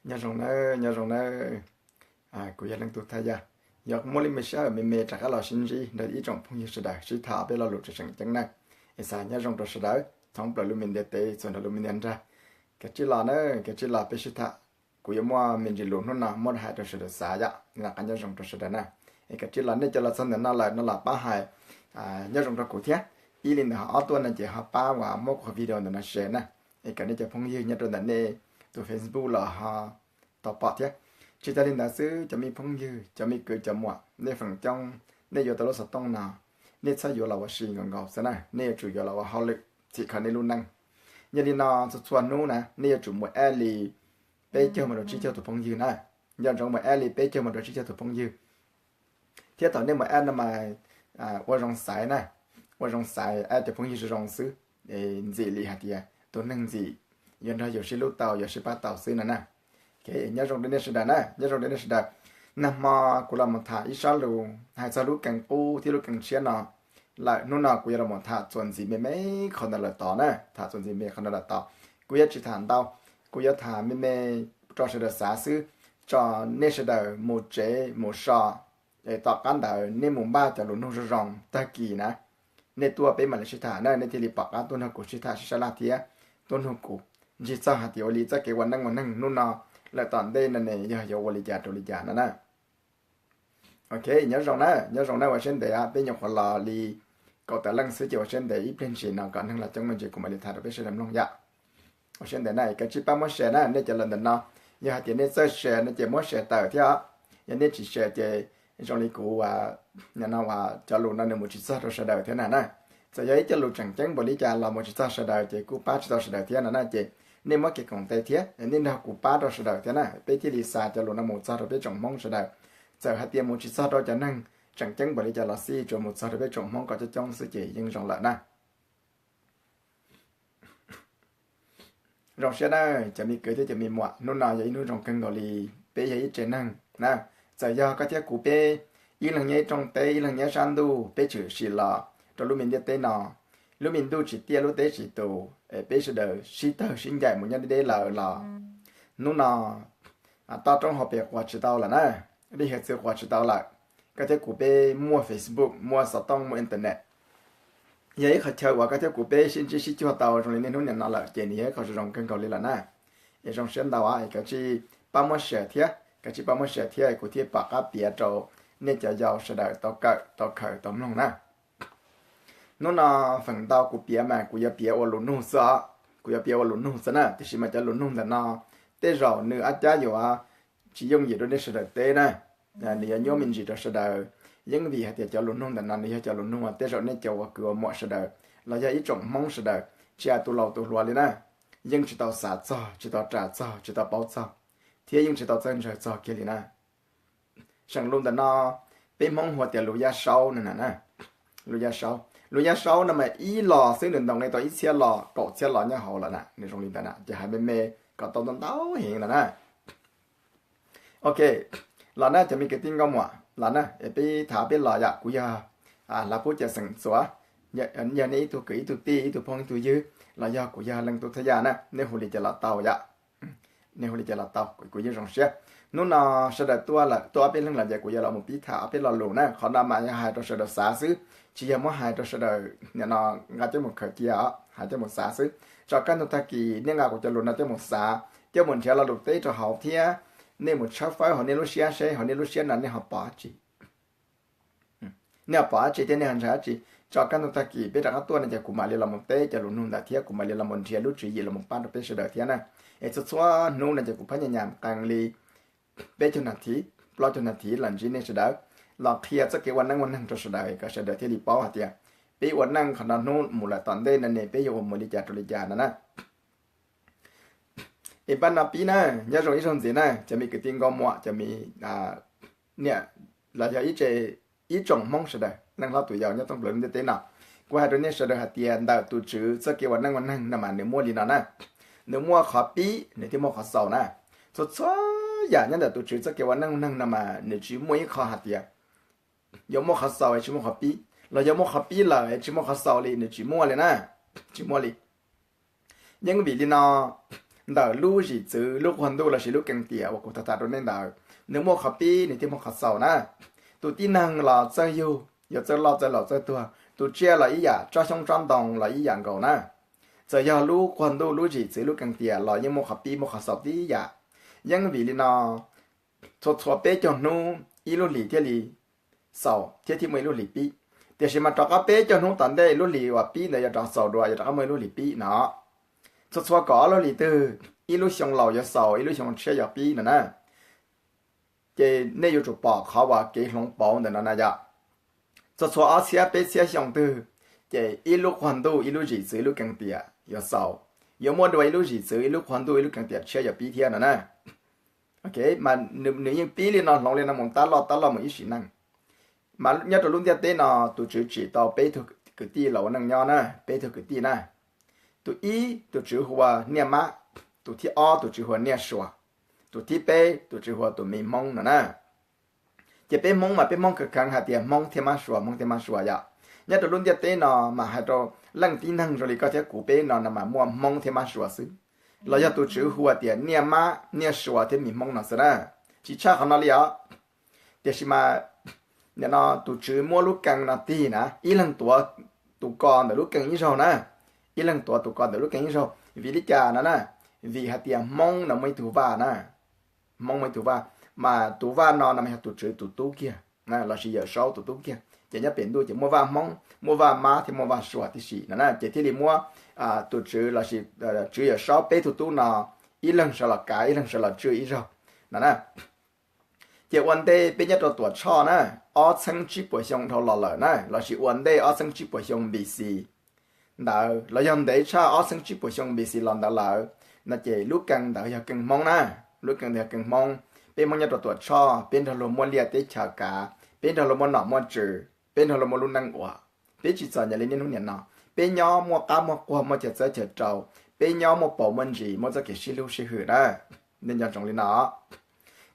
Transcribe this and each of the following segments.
Nyob zoo nawb, nyob zoo nawb. Kuv yog Leej Tub Thaj Yaj, yog muaj li me sij hawm me me rov qab los sib ntsib nrog ib tsoom phooj ywg sawv daws sib tham peb lo lus tseem tseem ceeb na. Es xav nyob zoo rau sawv daws thoob plaws lub me ntiaj teb txhua nrho lub me ntiaj nrag. Kav tsij los na, kav tsij los peb sib tham. Kuv yuav muaj me ntsis lus hnub no muab hais rau sawv daws xav yom, nqa nyob zoo rau sawv daws na. Es kav tsij los, nej cov los txog ntawm no lawm no los pab hais nyob zoo rau kuv thiab. Ib li ntawd ho ob tuaj no ces ho pab uas muab kuv qhov video ntawm no share na. Es kom nej cov phooj ywg nyob rau ntawm nej tus Facebook los ho tau pom thiab. Tsis tas li ntawd xwb, cov me phooj ywg, cov me kwv cov muam, nej feem coob nej yuav tau lub xov tooj no, nej txhob yuav los ua si nkaus nkaus xwb na, nej yuav tsum yuav los ua hauj lwm txhim kho nej lub neej. Yog li no txhua txhua hnub na nej yuav tsum mus add li peb caug mus rau tsib caug tus phooj ywg na. Nco ntsoov mus add li peb caug mus rau tsib caug tus phooj ywg. Thiab thaum nej mus add no mas ua zoo xaiv na, ua zoo xaiv add cov phooj ywg zoo zoo xwb, ntxim li hais tias tus neeg ntxim yuav nrog yus sib hlub tau, yuav sib pab tau xwb no na. Nyob zoo rau nej sawv daws na, nyob zoo rau nej sawv daws. Nag hmo kuv los mus tham ib sob lus hais txog lub kees qub thiab lub kees tshiab no lawm, hnub no kuv yuav los mus tham txuas ntxiv me me qhov ntawd lawm tod na, tham txuas ntxiv me qhov ntawd lawm tod. Kuv yuav tsis tham ntau, kuv yuav tham me me rau sawv daws xav xwb, tso nej sawv daws mus tsev mus so. Tom qab ntawd nej mus npaj cov lus nug zoo zoo tag kis na, nej tuaj peb mam li sib tham na, nej thiaj li pom qab tuaj nrog kuv sib tham sib sab laj thiab tuaj nug kuv ntsis txog hais tias ua li txoj kev ua neej ua neeg hnub no lawm tom ntej no ne yog yuav ua li cas rau li cas no na. Ok, nyob zoo na, nyob zoo na, ua siab ntev, peb nyuam qhuav los li kaum tawm leej xwb ces ua siab ntev ib pliag ntsis no kom neeg los coob me ntsis kuv mam li tham rau peb sawv daws mloog yom. Ua siab ntev na, kav tsij pab muab share na, nej cov los ntawm no, yog hais tias nej txawj share no ces muab share tawm thiab os. Yog nej tsis share ces zoo li kuv no uas cov lus no nws mus tsis txog rau sawv daws thiab na na. Txawm yog ib co lus tseem ceeb npaum li cas los mus tsis txog sawv daws ces kuj pab tsis tau sawv daws thiab no na, ces nej muab kev koom tes thiab nej nrog kuv pab rau sawv daws thiab na, peb thiaj li xa cov lus no mus txog rau peb tsoom Hmoob sawv daws. Txawm hais tias mus tsis txog rau cov neeg tseem ceeb npaum li cas los xij, tsuas mus txog rau peb tsoom Hmoob kom coob coob xwb ces yeej zoo lawm na. Zoo siab na, cov me kwv thiab cov me muam, hnub no yog ib hnub zoo kawg nkaus li. Peb yog ib tsev neeg na, txawm yog koj thiab kuv peb ib leeg nyob ib rooj teb, ib leeg nyob sab ntuj, peb tshwm sim los rau lub me ntiaj teb no. Lub me ntuj tsis tiaj, lub teb tsis tus, peb sawv daws sib tawg sib ncaim mus nyob deb deb lawm los hnub no toj roob hauv pes quas tsis tau lawm na, dej hiav txwv quas tsis tau lawm. Koj thiab kuv peb muaj Facebook, muaj xov tooj, muaj internet. Yog ib qhov chaw uas koj thiab kuv peb sib ntsib sib cuag tau zoo li niaj hnub niam no lawm ces nws yog ib qho zoo zoo kawg nkaus li lawm na. Es zoo siab ntau, es kav tsij pab muab share thiab, kav tsij pab muab share thiab kuv thiaj pom qab piav rau nej cov yau sawv daws tau kawm tau khaws tau mloog na. Hnub no feem ntau kuv piav mas kuv yuav piav ua lus nug xwb os, kuv yuav piav ua lus nug xwb na, tiam sis mas cov lus nug ntawm no tej zaum nws ab cab yuav tsis yooj yim rau nej sawv daws teb na. Nws yuav nyuaj me ntsis rau sawv daws, yeej vim hais tias cov lus nug ntawm no nws yog cov lus nug uas tej zaum nej cov ua kwv ua muam sawv daws los yog ib tsoom Hmoob sawv daws, tsis hais tus laus tus hluas li na, yeej tsis tau xav txog, tsis tau ras txog, tsis tau paub txog, thiab yeej tsis tau txawj ntsaws txog kiag li na. Seem lus ntawm no peb Hmoob hu tias lus yaj saub no na. Lus yaj saub, lus yaj saub no mas ib los xwb nws ntaus nqi tau ib txhiab los kaum txhiab los nyob hauv lawm na, nws zoo li ntawd na, ces hais me me kom tau ntau ntau heev lawm na. Ok, los na cov me kwv tij nkauj muam, los na peb tham peb los yom. Kuv yog Hla Pub Cawm Xeem Txuas, yog nej ib tug kwv ib tug tij, ib tug phooj ib tug ywg, los yog kuv yog Leej Tub Thaj Yaj na, nej hu li cas los tau yom. Nej hu li cas los tau, kuv yeej zoo siab. Hnub no sawv daws tuaj lawm, tuaj ob peb leeg lawm ces kuv yuav los mus pib tham ob peb lo lus na. Qhov no mas yog hais rau sawv daws xav xwb, tsis yog muab hais rau sawv daws nim no nqa coj mus khaws cia os, hais coj mus xav xwb. Tso kaj ntug tag kis nej nqa kuv cov lus no coj mus xav, coj mus nrhiav lo lus teb rau hauv thiab nej mus tshawb fawb hauv nej lub siab seb hauv nej lub siab no nej ho pom dab tsi, nej ho pom dab tsi thiab nej ho ntshai dab tsi. Tso kaj ntug tag kis peb rov qab tuaj no ces kuv mam li los mus teb cov lus nug ntawd thiab kuv mam li los mus nrhiav lub tswv yim los mus pab rau peb sawv daws thiab na. Es txhua txhua hnub no ces kuv pab nyas nyas qee li peb caug nas thiv, plaub caug nas thiv los ntsib nej sawv daws, los qhia txoj kev ua neej ua neeg rau sawv daws kom sawv daws thiaj li paub hais tias peb ua neej qhov no hnub mus lawm tom ntej no ne peb yuav ua mus li cas rau li cas no na. Es pab no pib na, nyob zoo ib zaug ntxiv na cov me kwv tij nkauj muam, cov me niam, los yog ib tsoom Hmoob sawv daws, neej hlob tus yau nyob thoob plaws lub ntiaj teb no. Kuv hais rau nej sawv daws hais tias ntawm tus Tswv txoj kev ua neej ua neeg no mas nws muaj li no na, nws muaj qhov pib nws thiaj muaj qhov xaus na. Txhua txhua yam nyob ntawm tus Tswv txoj kev ua neej ua neeg no mas nws tsis muaj ib qho hais tias yuav muaj qhov xaus es tsis muaj qhov pib, los yog muaj qhov pib lawm es tsis muaj qhov xaus li, nws tsis muaj li na, tsis muaj li. Yeej vim li no, ntawm lub zim txwv lub qhua ntuj lossis lub kees tiam uas kuv tham tham rau nej ntawd, nws muaj qhov pib nws thiaj muaj qhov xaus na. Tus tib neeg los txawj yug, yuav txawj loj txawj laus txawj tuag, tus tsiaj los ib yam, tsob xyoob tsob ntoo los ib yam nkaus na. Txawm yog lub qhua ntuj lub zim txwv lub kees tiam los yeej muaj qhov pib muaj qhov xaus tib yam. Yeej vim li no, txhua txhua peb caug hnub ib lub hlis thiaj li xaus thiab thiaj muaj ib lub hlis pib. Tiam sis mas rov qab peb caug hnub tom ntej lub hlis uas pib ntawd yuav rov xaus dua, yuav rov qab muaj ib lub hlis pib no. Txhua txhua kaum ob lub hlis twg ib lub xyoo laus yuav xaus, ib lub xyoo tshiab yuav pib no na. Ces nej yuav tsum pom qhov uas kev hloov pauv ntawm no na yom. Txhua txhua ob txhiab peb txhiab xyoo twg, ces ib lub qhua ntuj ib lub zim txwv ib lub kees tiam yuav xaus, yuav muaj dua ib lub zim txwv ib lub qhua ntuj ib lub kees tiam tshiab yuav pib thiab no na. Mas nws yeej pib li no hloov li no mus tab loj tab loj mus ib sim neej. Mas nyob rau lub ntiaj teb no tus Tswv tsim tau peb tug kwv tij los ua neej nyob na, peb tug kwv tij na. Tus ib tus Tswv hu ua Niaj Mab, tus thib ob tus Tswv hu ua Niaj Suas, tus thib peb tus Tswv hu ua tus Me Hmoob no na. Ces peb Hmoob mas peb Hmoob khaws kheev hais tias Hmoob thiaj mab suas, Hmoob thiaj mab suas yom. Nyob rau lub ntiaj teb no mas hais rau leej tib neeg zoo li koj thiab kuv peb no no mas muaj Hmoob thiab mab suas xwb, los yog tus Tswv hu ua tias Niaj Mab, Niaj Suas thiab Me Hmoob no xwb na. Tsis tshaj qhov no li os. Tiam sis mas nim no tus Tswv muab lub kees no tig na, ib leeg tuav tus ko ntawm lub kees ib zaug na, ib leeg tuav tus ko ntawm lub kees ib zaug. Vim li cas no na? Vim hais tias Hmoob no muaj ib tug vaj na, Hmoob muaj ib tug vaj, mas tus vaj no no mas yog tus Tswv tus tub kiag, lossis Yawm Saub tus tub kiag. Ces nyob pem ntuj ces muaj vaj Hmoob, muaj vaj Mab thiab muaj vaj Suas tib si no na, ces thiaj li muab tus Tswv lossis Tswv Yawm Saub peb tug tub no ib leeg sawv los kav, ib leeg sawv los tswj ib zaug no na. Ces ua ntej peb nyob rau Tuam Tshoj na, ob txheeb tsib puas xyoo dhau los lawm na, lossis ua ntej ob txheeb tsib puas xyoo B C ntawd los yog ntev tshaj ob txheeb tsib puas xyoo B C los ntawd lawm no ces lub kees ntawd yog kees Hmoob na, lub kees ntawd yog kees Hmoob. Peb Hmoob nyob rau Tuam Tshoj, peb nrog luag muaj liaj teb chaws kav, peb nrog luag muaj nom muaj tswv, peb nrog luag muaj lub neej ua. Peb tsis txom nyem li niaj hnub nim no. Peb nyob muaj qab muaj quag, muaj chaw txawb chaw rau, peb nyob muaj paus muaj ntsis, muaj txoj kev sib hlub sib hwm na. Nej nco ntsoov li no.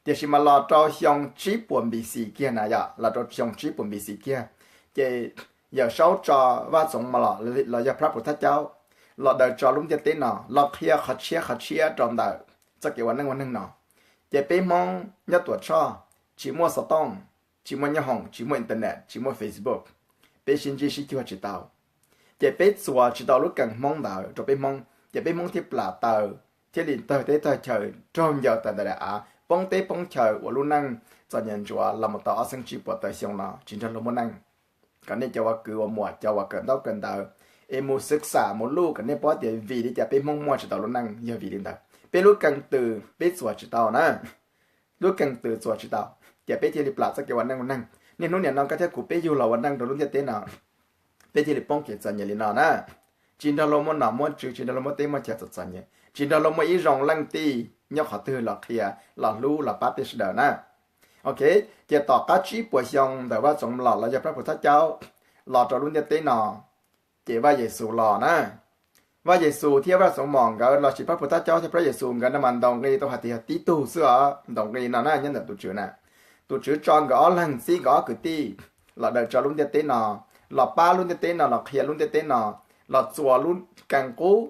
Tiam sis mas los rau xyoo tsib puas B C kiag na yom, los rau xyoo tsib puas B C kiag, ces Yawm Saub tso Vaj Txoov Mos Lom los yog Phab Pum Thab Caub los daws tso lub ntiaj teb no los qhia qhov tshiab qhov tshiab rau ntawm txoj kev ua neej ua neeg no. Ces peb Hmoob nyob Tuam Tshoj tsis muaj xov tooj, tsis muaj nyoob hoom, tsis muaj internet, tsis muaj Facebook, peb sib ntsib sib cuag tsis tau. Ces peb txuas tsis tau lub kees Hmoob ntawd rau peb Hmoob, ces peb Hmoob thiaj plam taws, thiaj li tawg teb tawg chaw, raug ncaws tawm ntawm daim av, poob teb poob chaw, ua lub neej txom nyem ntsuav los mus tau ob txheeb tsib puas tawm xyoo no tsis nrog luag muaj neej. Kom nej cov uas kwv uas muam, cov uas kawm ntaub kawm ntawv es mus xwv xam mus luj, kom nej paub tias vim li cas peb Hmoob muaj tsis tau lub neej yog vim li ntawd. Peb lub kees twm peb txuas tsis tau na, lub kees twm txuas tsis tau, ces peb thiaj li plam txoj kev ua neej ua neeg. Niaj hnub nim no koj thiab kuv peb yug los ua neej rau lub ntiaj teb no, peb thiaj li poob kev txom nyem li no na. Tsis nrog luag muaj nom muaj tswv, tsis nrog luag muaj teb muaj chaw txom txom nyem, tsis nrog luag muaj ib zoo leej tij nyob qhov twg los qhia, los hlub los pab peb sawv daws na. Ok, ces tom qab tsib puas xyoo ntawm Vaj Txoov Mos Lom los yog Phab Pum Thab Caub los rau lub ntiaj teb no, ces Vaj Yes Xus los na. Vaj Yes Xus thiab Vaj Txoov Mos Lom nkawd lossis Phab Pum Thab Caub thiab Phab Yes Xus nkawd no mas ntaus nqi tau hais tias yog tib tug xwb os, ntaus nqi no na nyob ntawm tus Tswv na. Tus Tswv tso nkawd ob leeg txib nkawd ob kwv tij los daws tso lub ntiaj teb no, los pab lub ntiaj teb no, los qhia lub ntiaj teb no, los txuas lub kees qub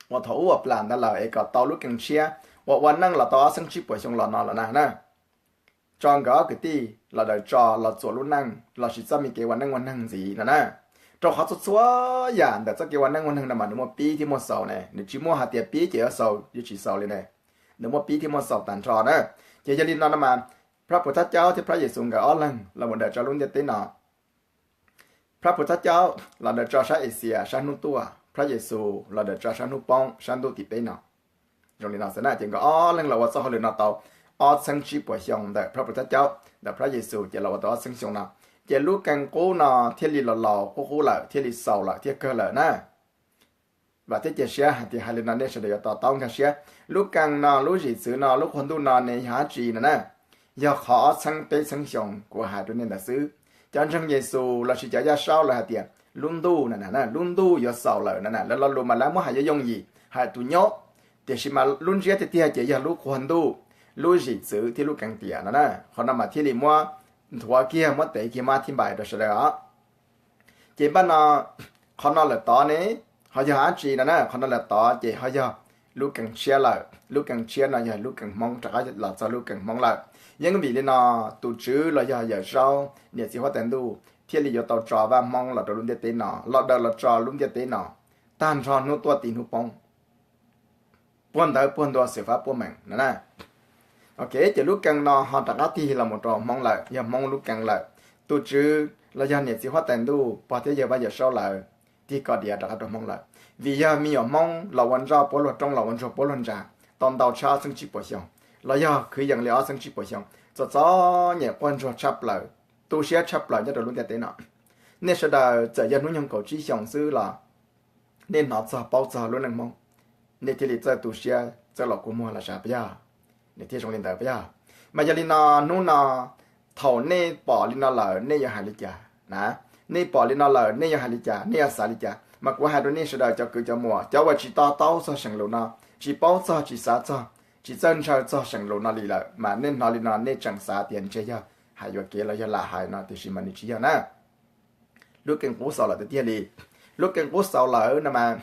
uas thaum ub uas plam ntawd lawm es kom tau lub kees tshiab uas ua neej los tau ob txheeb tsib puas xyoo los no lawm na na. Tso nkawd ob kwv tij los daws tso los txuas lub neej lossis txoj me kev ua neej ua neeg ntxiv no na. Rau qhov txhua txhua yam ntawm txoj kev ua neej ua neeg no mas nws muaj pib thiab muaj xaus ne, nws tsis muaj hais tias pib ces yuav xaus yuav tsis xaus li ne. Nws muaj pib thiab muaj xaus tag nrho na. Ces yog li no no mas, Phab Pum Thab Caub thiab Phab Yes Xus nkawd ob leeg los mus daws tso lub ntiaj teb no. Phab Pum Thab Caub los daws tso sab Axias sab hnub tuaj, Phab Yes Xus los daws tso sab hnub poob sab ntuj tim peb no. Zoo li no xwb na, ces nkawd ob leeg los ua txoj hauj lwm no tau ob txheeb tsib puas xyoo ntawm Phab Pum Thab Caub, ntawm Phab Yes Xus ces los ua tau ob txheeb xyoo no. Ces lub kees qub no thiaj li los laus qub qub lawm, thiaj li xaus lawm thiab kawg lawm na. Vam thiab cia siab hais tias hais li no nej sawv daws yuav to taub nkag siab. Lub kees no, lub zim txwv no, lub qhua ntuj no ne yog dab tsi no na? Yog qhov ob txheeb peb txheeb xyoo kuv hais rau nej ntawd xwb. Cov ntseeg Yes Xus lossis cov yaj saub lawv hais tias lub ntuj no na, lub ntuj yuav xaus lawm no na, lawv lo lus mas lawv muab hais yooj yooj yim hais tus nyob, tiam sis mas lub ntsiab tiag tiag ces yog lub qhua ntuj, lub zim txwv thiab lub kees tiam no na. Qhov no mas thiaj li muab nthuav kiag, muab tev kiag, muab thib npais rau sawv daws os. Ces npaj no, qhov no lawm tod ne, ho yog dab tsi no na? Qhov no lawm tod ces ho yog lub kees tshiab lawm. Lub kees tshiab no yog lub kees Hmoob, rov qab los txog lub kees Hmoob lawm. Yeej vim li no, tus tswv los yog Yawm Saub niam txiv huab tais ntuj thiaj li yuav tau tso vaj Hmoob los rau lub ntiaj teb no, los daws los tso lub ntiaj teb no, tag nrho hnub tuaj ti hnub poob, puag ntawv puag ntua xwm fab puab meem no na. Ok, ces lub kees no ho rov qab tig los mus rau Hmoob lawm, yog Hmoob lub kees lawm. Tus tswv los yog niam txiv huab tais ntuj, pog thiab yawg Vaj Yawm Saub lawm tig koj diav rov qab rau Hmoob lawm. Vim yog me nyuam Hmoob los ua nroj puab luag roob, los ua ntsuag puab luag ntsa, tau ntau tshaj ob txheeb tsib puas xyoo, los yog kwv yees li ob txheeb tsib puas xyoo, txom txom nyem quaj ntsuag tshaj plaws, tu siab tshaj plaws nyob rau lub ntiaj teb no. Nej sawv daws txawm yog hnub nyoog kaum tsib xyoo xwb los nej hnov txog paub txog lub neej Hmoob, nej thiaj li txawj tu siab txawj los kua muag los sav puas yog? Nws thiaj zoo li ntawd puas yog? Mas yog li no, hnub no thaum nej pom li no lawm nej yuav hais li cas na? Nej pom li no lawm nej yuav hais li cas, nej yuav xav li cas? Mas kuv hais rau nej sawv daws cov kwv cov muam, cov uas tsis to taub txog seem lus no, tsis paub txog, tsis xav txog, tsis txawj ntshaw txog seem lus no li lawm, mas nej hnov li no nej tseem xav tias ntshe yog hais yuam kev los yog lam hais no, tiam sis mas nws tsis yog na. Lub kees qub xaus lawm tiag tiag li. Lub kees qub xaus lawm no mas,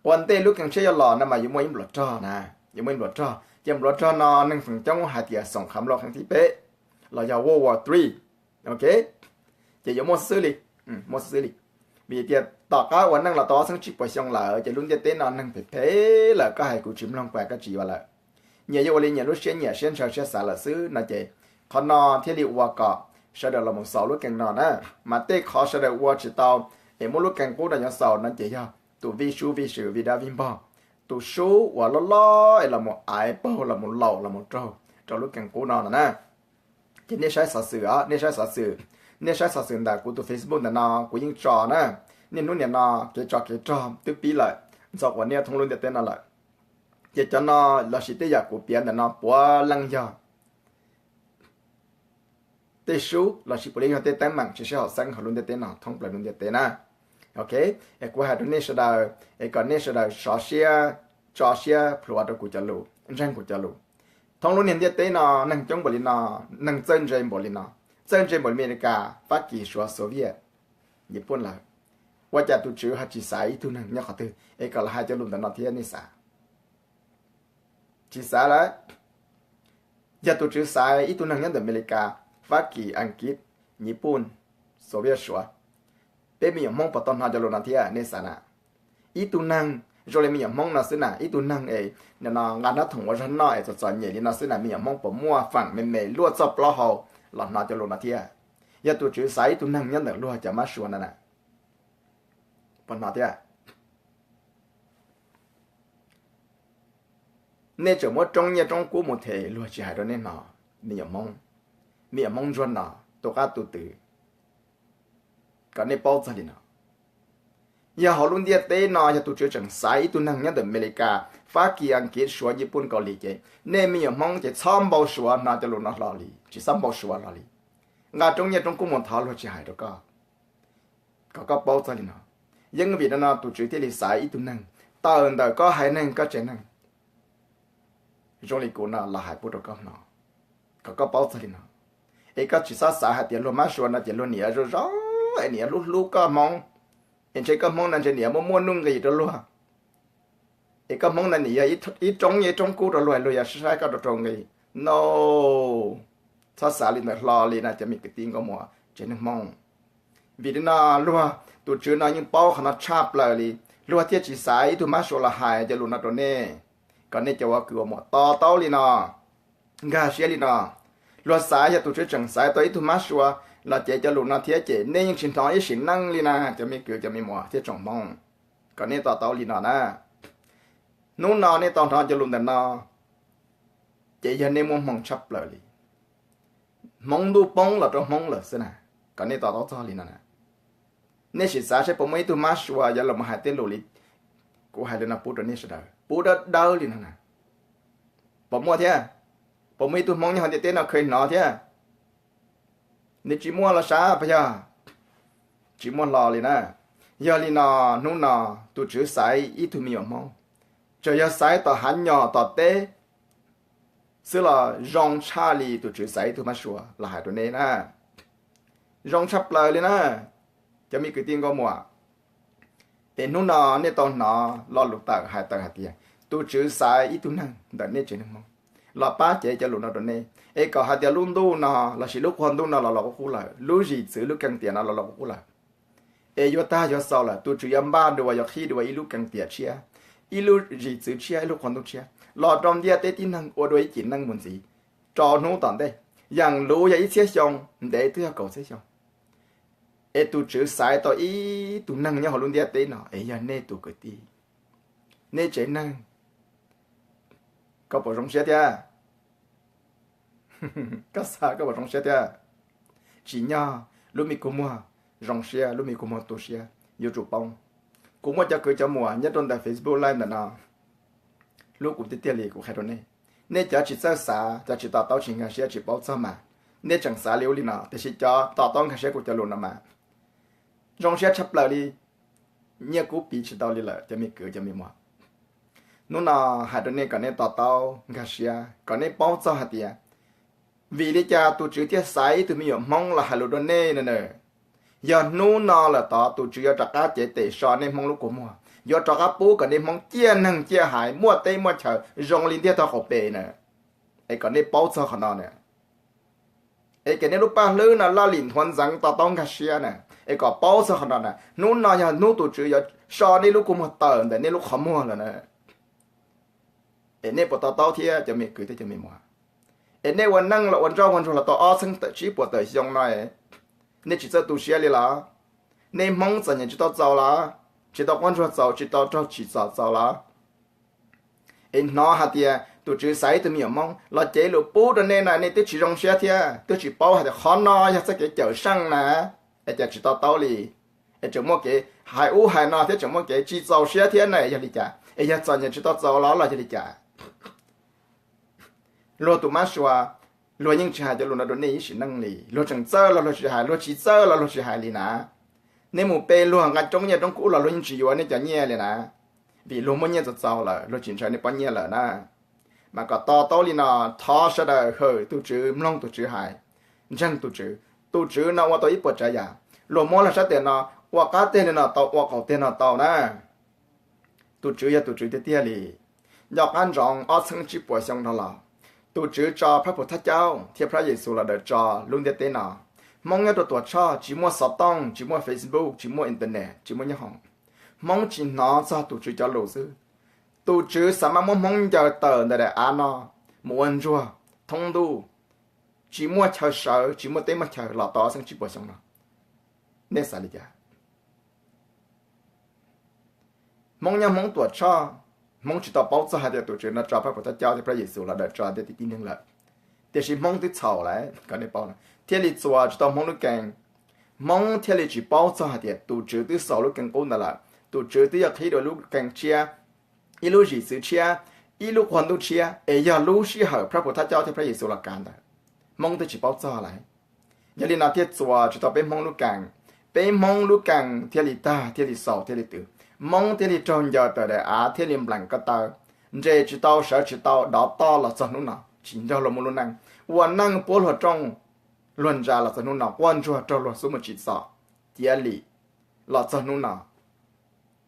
ua ntej lub kees tshiab yuav los no mas yuav muaj ib npluas rog na, yuav muaj ib npluas rog. Ces npluas rog no neeg feem coob hais tias xoom khav nplau kheej thib peb los yog World War Three. Ok, ces yuav muaj xwb xwb li, muaj xwb xwb li. Vim tias tom qab ua neej los tau ob txheeb tsib puas xyoo lawm ces lub ntiaj teb no neeg phem phem lawm, koj hais kuv tsis mloog, kuv hais koj tsis yuav lawm. Nyias yuav ua li nyias lub siab nyiam, siab ntshaw siab xav lawm xwb no ces qhov no thiaj li ua kom sawv daws los mus xaus lub kees no na. Mas tej qhov sawv daws ua tsis tau es muab lub kees qub no yuav xaus no ces yog tus vij sub vij sw vij dab vij npog, tus sub uas loj loj es los mus aiv paug los mus laus los mus raug rau lub kees qub no no na. Ces nej saib xov xwm os, nej saib xov xwm, nej saib xov xwm ntawm kuv tus Facebook ntawm no kuv yeej tso na. Niaj hnub nim no kev tsov kev rog twb pib lawm, ntxhov quav niaj thoob lub ntiaj teb no lawm. Ces cov no lossis tej yam kuv piav ntawm no puav leej yog tej sub lossis puav leej yog tej teeb meem tsis sib haum xeeb hauv lub ntiaj teb no thoob plaws lub ntiaj teb na. Ok, es kuv hais rau nej sawv daws es kom nej sawv daws sov siab, tso siab plhuav rau kuv cov lus, ntseeg kuv cov lus. Thoob lub niag ntiaj teb no neeg coob npaum li no, neeg txawj ntse npaum li no, txawj ntse npaum li Amelikas, Fab Kis, Suav, Soviet, Nyij Pooj lawm, ua cas tus Tswv ho tsis xaiv ib tug neeg nyob qhov twg es kom los hais cov lus ntawm no thiab nej xav? Tsis xav lawm. Yog tus Tswv xaiv ib tug neeg nyob ntawm Amelikas, Fab Kis, Askiv, Nyij Pooj, Soviet, Suav, peb me nyuam Hmoob puas tau hnov cov lus no thiab nej xav na? Ib tug neeg zoo li me nyuam Hmoob no xwb na, ib tug neeg es nim no nqa hnab thoom ua zog noj es txom txom nyem li no xwb na, me nyuam Hmoob puas muaj feem me me luaj txoj plaub hau los hnov cov lus no thiab? Yog tus Tswv xaiv ib tug neeg nyob ntawm luag cov mab sua no na, puas hnov thiab? Nej tseem muab roob nyiaj roob kub mus them luag tsis hais rau nej hnov. Me nyuam Hmoob, me nyuam Hmoob ntsuag no, tus qab tus twm, kom nej paub txog li no. Yog hauv lub ntiaj teb no yog tus Tswv tseem xaiv ib tug neeg nyob ntawm Amelikas, Fab Kis, Askiv, Suav, Nyij Pooj, Kaus Lim ces nej me nyuam Hmoob ces txhob npau suav hnov cov lus no hlo li, tsis txhob npau suav hlo li. Nqa roob nyiaj roob kub mus thov luag tsis hais rau koj, kom koj paub txog li no. Yeej vim no no tus Tswv thiaj li xaiv ib tug neeg tawm ntawm koj haiv neeg koj tsev neeg zoo li kuv no los hais pub rau koj hnov, kom koj paub txog li no. Es koj tsis txhob xav hais tias luag mab sua no ces luag niam zoo zoo es niam hlub hlub koj Hmoob, es ntshe koj Hmoob no ntshe niam muaj muaj nuj nqis rau luag, es koj Hmoob no niam yog ib roob nyiaj ib roob kub rau luag, luag yog saib koj rau rau nqi. No, txhob xav li ntawd hlo li na cov me kwv tij nkauj muam tsev neeg Hmoob. Vim li no luag tus Tswv no yeej paub qhov no tshaj plaws li, luag thiaj tsis xaiv ib tug mab sua los hais cov lus no rau nej, kom nej cov ua kwv ua muam to taub li no, nkag siab li no. Luag xaiv, yog tus Tswv tseem xaiv tau ib tug mab sua los cev cov lus no thiab ces nej yeej tsis hnov ib sim neej li na cov me kwv cov me muam thiab tsoom Hmoob, kom nej to taub li no na. Hnub no nej tau hnov cov lus ntawm no ces yog nej muaj hmoo tshaj plaws li. Hmoob ntuj poob los rau Hmoob lawm xwb na, kom nej to taub txog li no na. Nej sim xav saib puas muaj ib tug mab sua yuav los mus hais tej lus li kuv hais li no pub rau nej sawv daws, pub dawb dawb li no na. Puas muaj thiab? Puas muaj ib tug Hmoob nyob hauv ntiaj teb no kheev hnov thiab? Nws tsis muaj los sav puas yog? Tsis muaj hlo li na. Yog li no, hnub no tus Tswv xaiv ib tug me nyuam Hmoob, txawm yog xaiv tom hav nyom tom teb xwb los zoo tshaj li tus Tswv xaiv ib tug mab sua los hais rau nej na. Zoo tshaj plaws li na, cov me kwv tij nkauj muam. Es hnub no nej tau hnov lo lus tawm hais tawm hais tias Tus Tswv xaiv ib tug neeg ntawm nej tsev neeg Hmoob los pab cev cov lus no rau nej, es kom hais tias lub ntuj no lossis lub qhua ntuj no los los qub qub lawm, lub zim txwv lub kees tiam no los los qub qub lawm. Es yuav tag yuav xaus lawm, tus Tswv yuav npaj dua, yuav qhib dua ib lub kees tiam tshiab, ib lub zim txwv tshiab, ib lub qhua ntuj tshiab los rau ntiaj teb tib neeg ua dua ib cim neej mus ntxiv rau hnub tom ntej. Yeem luv yog ib txhiab xyoo, ntev twb yog kaum txhiab xyoo. Es tus Tswv xaiv tau ib tug neeg nyob hauv lub ntiaj teb no es yog nej tus kwv tij, nej tsev neeg. Koj puas zoo siab thiab? Koj xav koj puas zoo siab thiab? Tsim nyog lub me kua muag zoo siab, lub me kua muag tu siab yuav tsum poob. Kuv muaj cov kwv cov muam nyob rau ntawm Facebook Live ntawm no hlub kuv tiag tiag li, kuv qhia rau nej. Nej cov tsis txawj xav, cov tsis to taub, tsis nkag siab, tsis paub txog mas nej tseem xav li ub li no, tiam sis cov to taub nkag siab kuv cov lus no mas zoo siab tshaj plaws li. Nyiaj kub piv tsis tau li lawm cov me kwv cov me muam. Hnub no hais rau nej kom nej to taub nkag siab, kom nej paub txog hais tias vim li cas tus Tswv thiaj xaiv ib tug me nyuam Hmoob los hais lus rau nej no na. Yog hnub no lawm tod tus Tswv yuav rov qab cev tes so nej Hmoob lub kua muag, yuav rov qab pub kom nej Hmoob ciaj neeg ciaj haiv, muaj teb muaj chaw zoo li ntiag tog qaum pes na. Es kom nej paub txog qhov no na. Es kom nej lub paj hlwb no laj lim nthuav ntxeev to taub nkag siab na. Es kom paub txog qhov no na, hnub no yog hnub tus Tswv yuav so nej lub kua muag tawm ntawm nej lub qhov muag lawm na. Es nej puas to taub thiab cov me kwv thiab cov me muam? Es nej ua neej los ua nroj ua ntsuag los tau ob txheeb tsib puas tawm xyoo no, nej tsis txawj tu siab li los? Nej Hmoob txom nyem tsis tau txaus los? Tsis tau quaj ntsuag txaus, tsis tau raug tsim txom txaus los? Es hnov hais tias tus Tswv xaiv ib tug me nyuam Hmoob los cev lus pub rau nej na, nej twb tsis zoo siab thiab twb tsis paub hais tias qhov no yog txoj kev cawm seej na. Es cas tsis to taub li? Es tseem muaj kev hais ub hais no thiab tseem muaj kev tsis txaus siab thiab na, yog li cas? Es yog txom nyem tsis tau txaus los los yog li cas? Luag tus mab sua, luag yeej tsis hais cov lus no rau nej ib sim neej li. Luag tseem txawj los luag tsis hais, luag tsis txawj los luag tsis hais li na. Nej mus pe luag nqa roob nyiaj roob kub los luag yeej tsis yuav nej cov nyiaj li na, vim luag muaj nyiaj txaus txaus lawm, luag tsis ntshaw nej pob nyiaj lawm na. Mas kom to taub li no, thov sawv daws hwm tus Tswv, mloog tus Tswv hais, ntseeg tus Tswv. Tus Tswv no ua tau ib puas tsav yam, luag muab luag sab tes no ua qab teg li no tau, ua qaum teg no tau na. Tus Tswv yog tus Tswv tiag tiag li. Nco qab ntsoov ob txheeb tsib puas xyoo dhau los, tus Tswv tso Phab Pum Thaj Caub thiab Phab Yexus los daws tso lub ntiaj teb no. Hmoob nyob rau Tuam Tshoj tsis muaj xov tooj, tsis muaj Facebook, tsis muaj internet, tsis muaj nyob hoom. Hmoob tsis hnov txog tus Tswv cov lus xwb. Tus Tswv xav mas muab Hmoob ncaws tawm ntawm daim av no mus ua ntsuag thoob ntuj, tsis muaj chaw sawv, tsis muaj teb muaj chaw los tau ob txheeb tsib puas xyoo no. Nej xav li cas? Hmoob nyob Hmoob Tuam Tshoj, Hmoob tsis tau paub txog hais tias tus Tswv no tso Phab Pum Thaj Caub thiab Phab Yexus los daws tso ntiaj teb tib neeg lawm. Tiam sis Hmoob twb txhaum lawm, kom nej paub, thiaj li txuas tsis tau Hmoob lub kees. Hmoob thiaj li tsis paub txog hais tias tus Tswv twb xaus lub kees qub ntawd lawm, tus Tswv twb yuav qhib dua lub kees tshiab, ib lub zim txwv tshiab, ib lub qhua ntuj tshiab, es yog lub sij hawm Phab Pum Thaj Caub thiab Phab Yexus los kav ntawd. Hmoob twb tsis paub txog lawm. Yog li no thiaj txuas tsis tau peb Hmoob lub kees. Peb Hmoob lub kees thiaj li tag, thiaj li xaus, thiaj li twv. Hmoob thiaj li raug ncaws tawm daim av, thiaj li npleem ko taw, nres tsis tau, sawv tsis tau, dov toj los txog hnub no, tsis nrog luag muaj lub neej, ua neej puab luag rooj luag ntsa los txog hnub no, quaj ntsuag raug luag xub mus tsim txom, ciav lim los txog hnub no.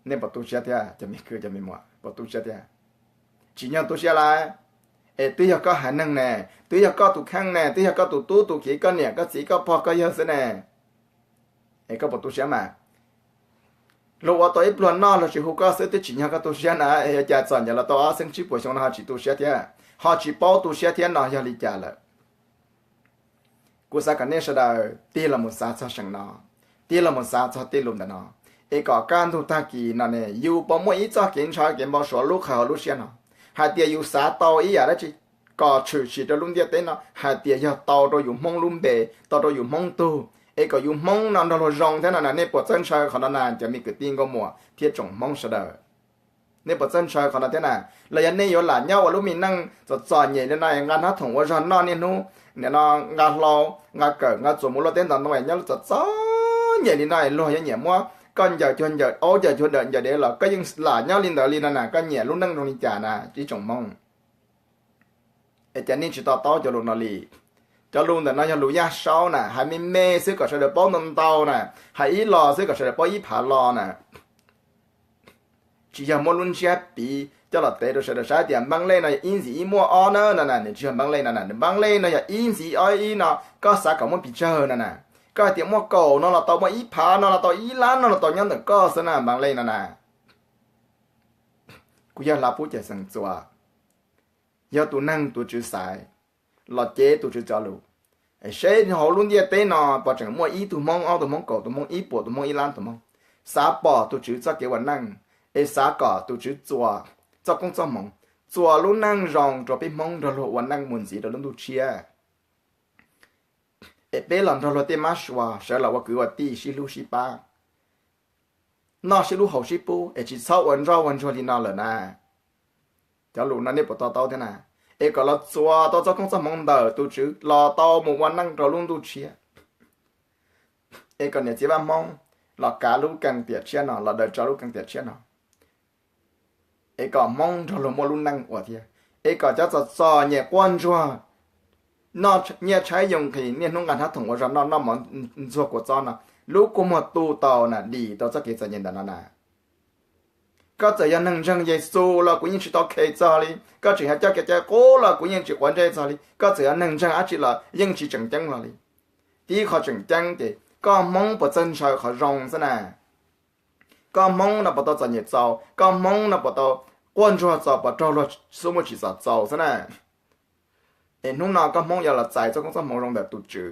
Nej puas tu siab thiab cov me kwv cov me muam, puas tu siab thiab? Tsim nyog tu siab lawm. Es twb yog koj haiv neeg ne, twb yog koj tus kheej ne, twb yog koj tus tub tus kiv, koj niam koj txiv koj pog koj yawg xwb ne, es koj puas tu siab mas? Luag ua tau ib pluag noj luag tsis hu koj xwb twb tsim nyog koj tu siab na, es yuav cas txom nyem los tau ob txheeb tsib puas xyoo no ho tsis tu siab thiab, ho tsis paub tu siab thiab no yog li cas lawm? Kuv xav kom nej sawv daws tig los mus xav txog seem no, tig los mus xav txog tej lus ntawm no, es kom kaj ntug tag kis no ne yus puas muaj ib txoj kev ntshaw kev npau suav lub qhov hauv lub siab no, hais tias yus xav tau ib yam dab tsi kom tshwm sim rau lub ntiaj teb no hais tias yog tau rau yus Hmoob lub npe, tau rau yus Hmoob tug, es kom yus Hmoob no nrog luag zoo thiab no na. Nej puas txawj ntshaw qhov no na cov me kwv tij nkauj muam thiab tsoom Hmoob sawv daws? Nej puas txawj ntshaw qhov no thiab na? Los yog nej yuav lam nyob ua lub me neej txom txom nyem li no es nqa hnab thoom ua zog noj niaj hnub, nim no nqa hlau, nqa kawm, nqa txuas mus luaj teb ntov ntoo es nyob txom txom nyem li no es luag yuav nyiam muab koj ncaws cuag ncaws aub, ncaws cuag ncaws dev los koj yeej lam nyob li ntawd li no na, koj nyiam lub neej zoo li cas na ib tsoom Hmoob? Es cas nej tsis to taub cov lus no li? Cov lus ntawm no yog lus yaj saub na, hais me me xwb kom sawv daws paub ntau ntau na, hais ib los xwb kom sawv daws paub ib phav los na. Tsis yog muab lub ntsiab piv coj los tev rau sawv daws saib tias npaab lej no yog ib ntxiv ib muaj ob na no na, nws tsis yog npaab lej no na, nws npaab lej no yog ib ntxiv ob ib no, koj xav kom muaj pes tsawg no na. Koj hais tias muaj kaum no los tau, muaj ib phav no los tau, ib lab no los tau, nyob ntawm koj xwb na, npaab lej no na. Kuv yog Hla Pub Cawm Seem Txuas, yog tus neeg tus Tswv xaiv los cev tus Tswv cov lus, es seb hauv lub ntiaj teb no puas tseem muaj ib tug Hmoob, ob tug Hmoob, kaum tus Hmoob, ib puas tus Hmoob, ib lab tus Hmoob xav pom tus Tswv txoj kev ua neej, es xav kom tus Tswv txuas txoj koob txoj hmoov, txuas lub neej zoo rau peb Hmoob nrog luag ua neej mus ntxiv rau lub ntuj tshiab. Es peb los nrog luag tej mab sua sawv los ua kwv ua tij, sib hlub sib pab, noj sib hlub haus sib pub, es tsis txhob ua ntsoj ua ntsuag li no lawm na. Cov lus no nej puas to taub thiab na? Es kom los txuas tau txoj koob txoj hmoov ntawm tus Tswv los tau mus ua neej rau lub ntuj tshiab. Es kom niam txiv Vaj Hmoob los kav lub keeb tiam tshiab no, los daws tso lub keeb tiam tshiab no, es kom Hmoob nrog luag muaj lub neej ua thiab. Es kom cov txom txom nyem quaj ntsuag, noj nyiaj tshaib yoo nqhis, niaj hnub nqa hnab thoom ua zog noj, noj mov ntxuag kua txob no, lub kua muag tu tau na, dim tau txoj kev txom nyem ntawm no na. Koj txawm yog neeg ntseeg Yexus los kuv yeej tsis tau khes txog li. Koj tseem yog coj kev cai qub los kuv yeej tsis quav ntsej txog li. Koj txawm yog neeg ntseeg dab tsi los yeej tsis tseem ceeb hlo li. Tib qho tseem ceeb ces koj Hmoob puas txawj ntshaw qhov zoo xwb na. Koj Hmoob no puas tau txom nyem txaus, koj Hmoob no puas tau quaj ntsuag txaus, puas raug luag xub muaj tsim txom txaus xwb na. Es hnub no koj Hmoob yuav los txais txoj koob txoj hmoov zoo ntawm tus Tswv,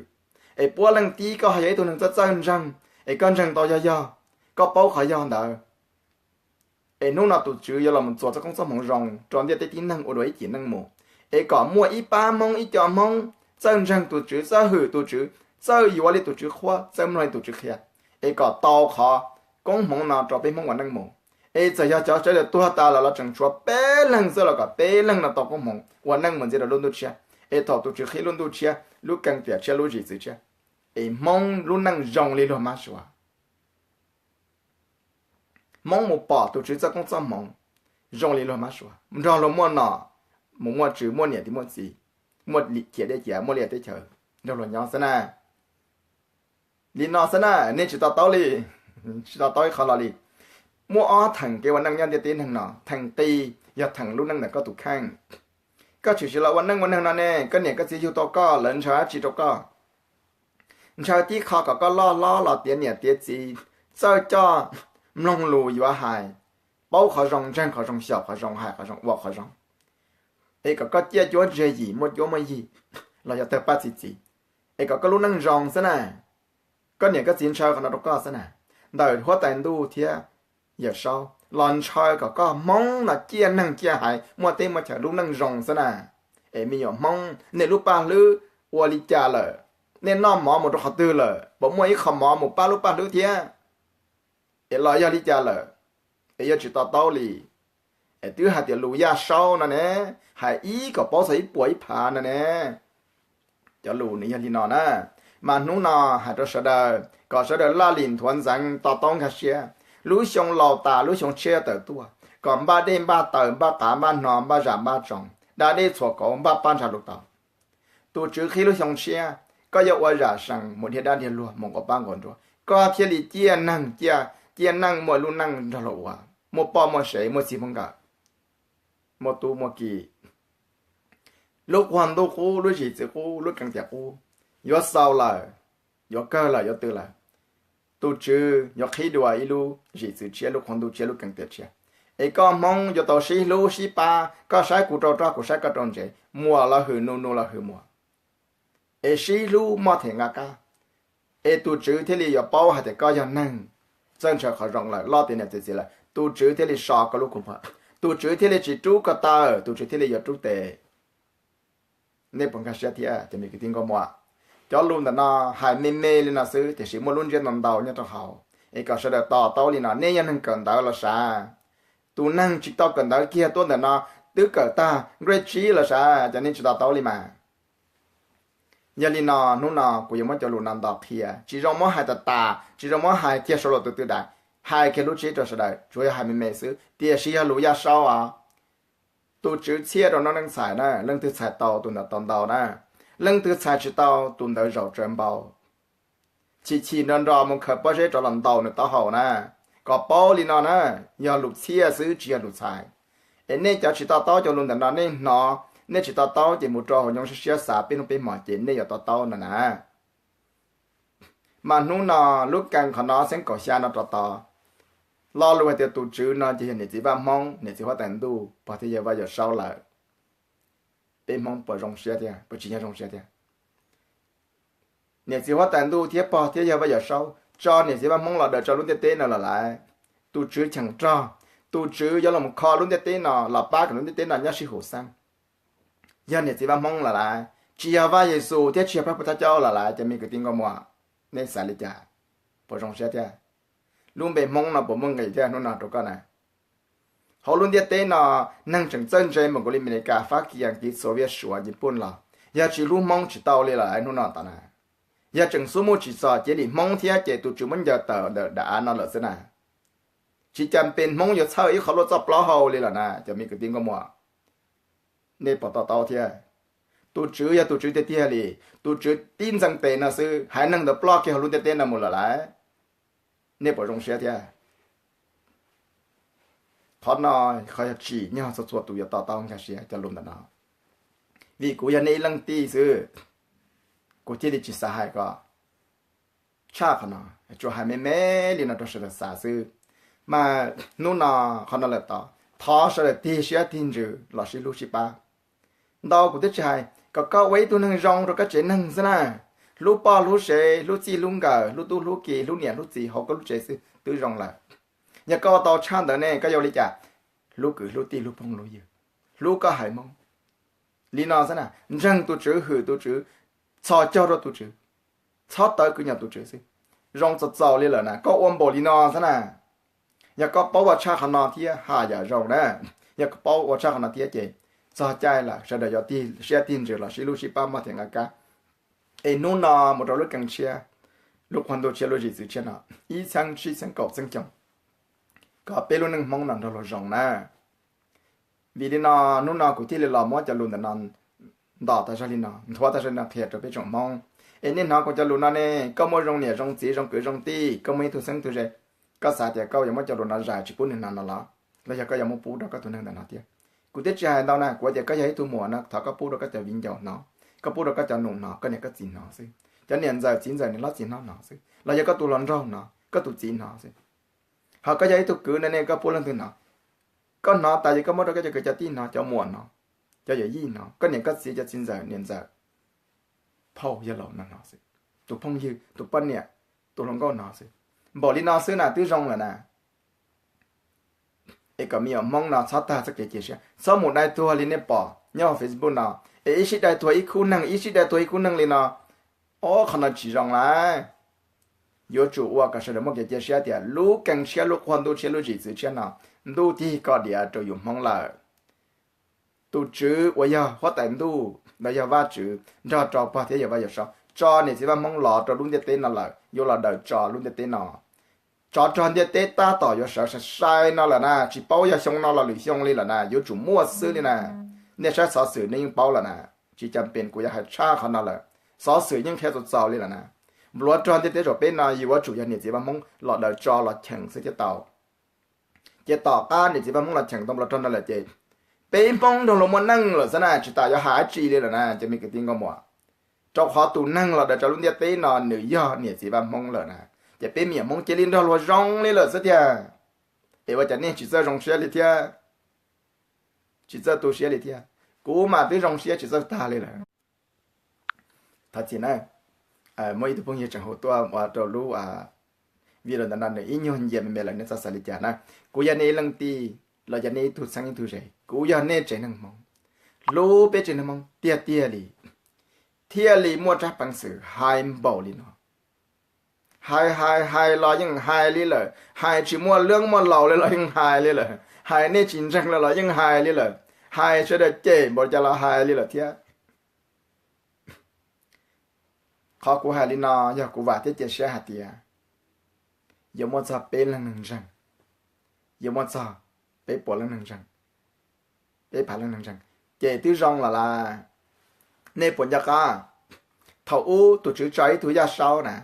es puav leej tib koj ho yog ib tug neeg txawj txawj ntseeg, es koj ntseeg tau yog yog, koj paub qhov yog ntawd. Es hnub no tus Tswv yuav los txuas txoj koob txoj hmoov zoo rau ntiaj teb tib neeg ua dua ib cim neej mus, es kom muaj ib pab Hmoob, ib co Hmoob txawj ntseeg tus Tswv, txawj hwm tus Tswv, txawj yuav li tus Tswv qhuab, txawj mloog li tus Tswv qhia, es kom tau qhov koob hmoov no rau peb Hmoob ua neej mus. Es txawm yog cov sawv daws tuag tas lawm los tseem tshuav peb leeg xwb los kom peb leeg no tau koob hmoov ua neej mus ntxiv rau lub ntuj tshiab, es thaum tus Tswv qhib lub ntuj tshiab, lub keeb tiam tshiab, lub zim txwv tshiab, es Hmoob lub neej zoo li luag mab sua. Hmoob mus pom tus Tswv txoj koob txoj hmoov zoo li luag mab sua, nrog luag muaj nom, mus muaj tswv, muaj niam txiv, muaj txiv, muaj ciam dej ciam, muaj liaj teb chaws nrog luag nyob xwb na. Li no xwb na, nej tsis to taub li, tsis to taub ib qho los li. Muaj ob theem kev ua neej nyob ntiaj teb neeg no. Theem qis yog theem lub neej ntawm koj tus kheej. Koj tshwm sim los ua neej ua neeg no ne, koj niam koj txiv yug tau koj, lawv ntshaw dab tsi rau koj? Ntshaw tib qho kom koj loj hlob los tiav niam tiav txiv, txawj coj, mloog lus yuav hais, paub qhov zoo, ntseeg qhov zoo, xyaum qhov zoo, hais qhov zoo, ua qhov zoo, es kom koj ciaj cuab ntse yim, muaj cuab muaj yig, los yog tawg paj txi txiv, es kom koj lub neej zoo xwb na. Koj niam koj txiv ntshaw qhov no rau koj xwb na. Ntawm huab tais ntuj thiab Yawm Saub los ntshaw kom koj Hmoob no ciaj neeg ciaj haiv, muaj teb muaj chaw, lub neej zoo xwb na. Es me nyuam Hmoob, nej lub paj hlwb ua li cas lawm? Nej noj mov mus rau qhov twg lawm? Puas muaj ib qho mov mus pab lub paj hlwb thiab? Es los yog li cas lawm? Es yuav tsis to taub li. Es twb hais tias lus Yaj Saub no ne, hais ib kom paub txog ib puas ib phav no ne. Cov lus nws yog li no na. Mas hnub no hais rau sawv daws kom sawv daws laj lim nthuav ntxeev, to taub nkag siab. Lub xyoo laus tas, lub xyoo tshiab tawm tuaj, kom npaj dej npaj taws, npaj qav npaj hno, npaj zam npaj tsoos, da dej txhuam kauv, npaj paj ntsa lus tau. Tus Tswv qhib lub xyoo tshiab, koj yuav ua zam sees, mus dhia dab dhia luag, mus nquas pab nquas nruas, koj thiaj li ciaj neeg ciaj, ciaj neej, muaj lub neej nrog luag ua, muaj poj muaj sev, muaj txij muaj nkawm, muaj tub muaj ki. Lub qhov ntuj qub, lub zim txwv qub, lub keeb tiam qub, yuav xaus lawm, yuav kawg lawm, yuav tw lawm. Tus Tswv yuav qhib dua ib lub zim txwv tshiab, lub qhov ntuj tshiab, lub keeb tiam tshiab. Es koj Hmoob yuav tau sib hlub sib pab, koj saib kuv rau roj, kuv saib koj rau ntsev, muam los hwm nus, nus los hwm muam, es sib hlub moj them nqa qab. Es tus Tswv thiaj li yuav paub hais tias koj yog neeg txawj ntshaw qhov zoo lawm, loj tiav niam txiv lawm, tus Tswv thiaj li so koj lub kua muag, tus Tswv thiaj li tsis rub koj taw, tus Tswv thiaj li yuav rub tes. Nej puas nkag siab thiab cov me kwv tij nkauj muam? Cov lus ntawm no hais me me li no xwb, tiam sis muaj lub ntsiab ntau ntau nyob rau hauv, es kom sawv daws to taub li no. Nej yog neeg kawm ntawv los sav, tus neeg tsis tau kawm ntawv kiag tuaj ntawm no twb kawm tag grade tsib los sav, cov nej tsis to taub li mas. Yog li no, hnub no kuv yuav muab cov lus no nto qhia, tsis zoo muab hais tas tas, tsis zoo muab hais kiag saum lus tus twg daim, hais kiag lub tsheb rau sawv daws, tsuas yog hais me me xwb, tiam sis yog lus Yaj Saub os. Tus Tswv txhiaj rau noob neej txhais na, leej twg txhais tau tus ntawd tau ntau na, leej twg txhais tsis tau tus ntawd zaum tsawv npau, chim chim nro nro mus khaws pob zeb rov los ntaus nws taub hau na. Kom paub li no na, yog lus txhiaj xwb tsis yog lus txhais. Es nej cov tsis to taub cov lus ntawm no nej hnov, nej tsis to taub ces mus rau hauv nyob siab siab xav peb hnub peb hmo ces nej yuav to taub no na. Mas hnub no lub kees qhov no xeeb kaum xya no rov tod, lo lus hais tias tus tswv no ces yog niam txiv vaj Hmoob, niam txiv huab tais ntuj, pog thiab yawg Vaj Yawm Saub lawm. Peb Hmoob puas zoo siab thiab puas tsis yog zoo siab thiab? Niam txiv huab tais ntuj thiab pog thiab yawg Vaj Yawm Saub tso niam txiv vaj Hmoob los daws tso lub ntiaj teb no los lawm. Tus tswv cheem rog, tus tswv yuav los kho lub ntiaj teb no los pab kom lub ntiaj teb no nyob sib hum xeeb, yog niam txiv vaj Hmoob los lawm, tsis yog Vaj Yexus thiab tsis yog pab pug thab cauj los lawm. Cov me kwv tij nkauj muam, nej xav li cas? Puas zoo siab thiab? Lub npe Hmoob no puas muaj nqis thiab hnub no rau koj na? Hauv lub ntiaj teb no, neeg tseem txawj ntse npaum nkaus li Amelikas, Fab Kis, Askiv, Xavias, Suav, Nyij Pooj los, yog tsis hlub Hmoob tsis tau li lawm hnub no tom na. Yog tseem xub muaj tsis txog cev li Hmoob thiab ces tus tswv muab ncaws tawm ntawm daim av no lawm xwb na. Tsis cas pes Hmoob yuav txhawj ib qho luaj txoj plaub hau li lawm na, cov me kwv tij nkauj muam. Nej puas to taub thiab? Tus tswv yog tus tswv tiag tiag li, tus tswv tib ntxees tes no xwb haiv neeg ntawd ploj kiag hauv lub ntiaj teb no mus lawm lawm. Nej puas zoo siab thiab? Qhov no, qhov yog tsim nyog txhua txhua tus yuav to taub nkag siab cov lus ntawm no. Vim kuv yog nej ib leej tij xwb, kuv thiaj li tsis xav hais kom tshaj qhov no, tsuas hais me me li no rau sawv daws xav xwb. Mas hnub no, qhov no lawm tod, thov sawv daws tig siab tig ntsws los sib hlub sib pab. Ntau kuv twb tsis hais kom koj ua ib tug neeg zoo rau koj tsev neeg xwb na. Hlub poj hlub sev, hlub txij hlub nkawm, hlub tub hlub ki, hlub niam hlub txiv hauv koj lub tsev xwb twb zoo lawm. Yog koj ua tau tshaj ntawd ne koj yuav ua li cas? Hlub kwv hlub tij hlub phooj hlub ywg, hlub koj haiv Hmoob li no xwb na. Ntseeg tus tswv, hwm tus tswv, txhos caug rau tus tswv, txhob tawv kwv nyuam tus tswv xwb, zoo txaus txaus li lawm na. Koj ua npaum li no xwb na. Yog koj paub ua tshaj qhov no thiab ha yam zoo na. Yog koj paub ua tshaj qhov no thiab ces txog caij lawm sawv daws yuav tig siab tig ntsws los sib hlub sib pab mog thiab nqa kab. Es hnub no mus rau lub keeb tshiab, lub qhua ntuj tshiab lub zim txwv tshiab no, ib txheeb tsib txheeb kaum txheeb xyoo, kom peb lub neej Hmoob no nrog luag zoo na. Vim li no, hnub no kuv thiaj li los muab cov lus ntawm no ntom tas zog li no, nthuav tas zog li no qhia rau peb tsoom Hmoob. Es nej hnov kuv cov lus no ne, koj muaj zoo niam zoo txiv zoo kwv zoo tij, koj muaj ib tug xeeb tug ze, koj xav tias koj yuav muab cov lus no zais tsis pub neeg no no los, los yog koj yuav muab pub rau koj tus neeg ntawm no thiab? Kuv twb tsis hais ntau na, kuv tias koj yog ib tug muam no thov koj pub rau koj cov viv ncaus hnov, koj pub rau koj cov nus hnov, koj niam koj txiv hnov xwb, cov niam ntxawm txiv ntxawm niam hlob txiv hlob hnov xwb, los yog koj tus hluas nraug hnov, koj tus txiv hnov xwb. Ho koj yog ib tug kwv no ne koj pub leej twg hnov? Koj hnov tas ces koj muab rau koj cov kwv cov tij hnov, cov muam hnov, cov yawm yij hnov, koj niam koj txiv cov txiv ntxawm niam ntxawm, phauj yawg laus no hnov xwb, tus phooj ywg tus poj niam, tus hluas nkauj hnov xwb. Npaum li no xwb na twb zoo lawm na. Es kom me nyuam Hmoob no txhob tag txoj kev cia siab, txhob mus dai tuag li nej pom nyob hauv Facebook no, es ib sij dai tuag ib khub neeg, ib sij dai tuag ib khub neeg li no. Ob qhov no tsis zoo lawm. Yuav tsum ua kom sawv daws muaj kev cia siab tias lub keeb tshiab lub qhua ntuj tshiab lub zim txwv tshiab no, ntuj tig kom diav rau yus Hmoob lawm. Tus tswv uas yog huab tais ntuj los yog Vajtswv nrog rau pog thiab yawg Vaj Yawm Saub tso niam txiv Vaj Hmoob los rau lub ntiaj teb no lawm, yuav los daws tso lub ntiaj teb no. Tsov rog ntiaj teb tab tom yuav sawv sai sai no lawm na, tsis paub yog xyoo no los lwm xyoo li lawm na, yuav tsum muaj xwb li na. Nej saib xov xwm nej yeej paub lawm na, tsis cas pes kuv yuav hais tshaj qhov no lawm. Xov xwm yeej qhia txaus txaus li lawm na. Npluav rog ntiaj teb zaum peb no yuav tsum yog niam txiv Vaj Hmoob los daws tso los cheem xwb thiaj tau. Ces tom qab niam txiv Vaj Hmoob los cheem tau npluav rog no lawm ces peb Hmoob nrog luag muaj neej lawm xwb na, tsis tas yuav hais dab tsi li lawm na cov me kwv tij nkauj muam. Rau qhov tus neeg los daws tso lub ntiaj teb no nws yog niam txiv Vaj Hmoob lawm na, ces peb me nyuam Hmoob cia li nrog luag zoo li lawm xwb tiag. Es ua cas nej tsis txawj zoo siab li thiab? Tsis txawj tu siab li thiab? Kuv mas twb zoo siab tsis txawj tag li lawm. Thov txim na, muaj ib tug phooj ywg tseem hu tuaj ua rau lub video ntawm no nws ib nyuag nyias me me lawm, nej txhob xav li cas na. Kuv yog nej ib leej tij los yog nej ib tug txheeb ib tug ze, kuv yog nej tsev neeg Hmoob, hlub peb tsev neeg Hmoob tiag tiag li, thiaj li muaj tsab peev xwm hais npaum li no. Hais hais hais los yeej hais li lawm, hais tsis muaj lwb muaj laus li los yeej hais li lawm, hais nej tsis ntseeg li los yeej hais li lawm, hais sawv daws cem npaum cas los hais li lawm thiab. Qhov kuv hais li no yog kuv vam thiab cia siab hais tias yuav muaj txog peb leej neeg ntseeg, yuav muaj txog peb puas leej neeg ntseeg, peb phav leej neeg ntseeg, ces twb zoo lawm lauj. Nej puas nco qab thaum ub tus Tswv tso ib tug Yaj Saub na,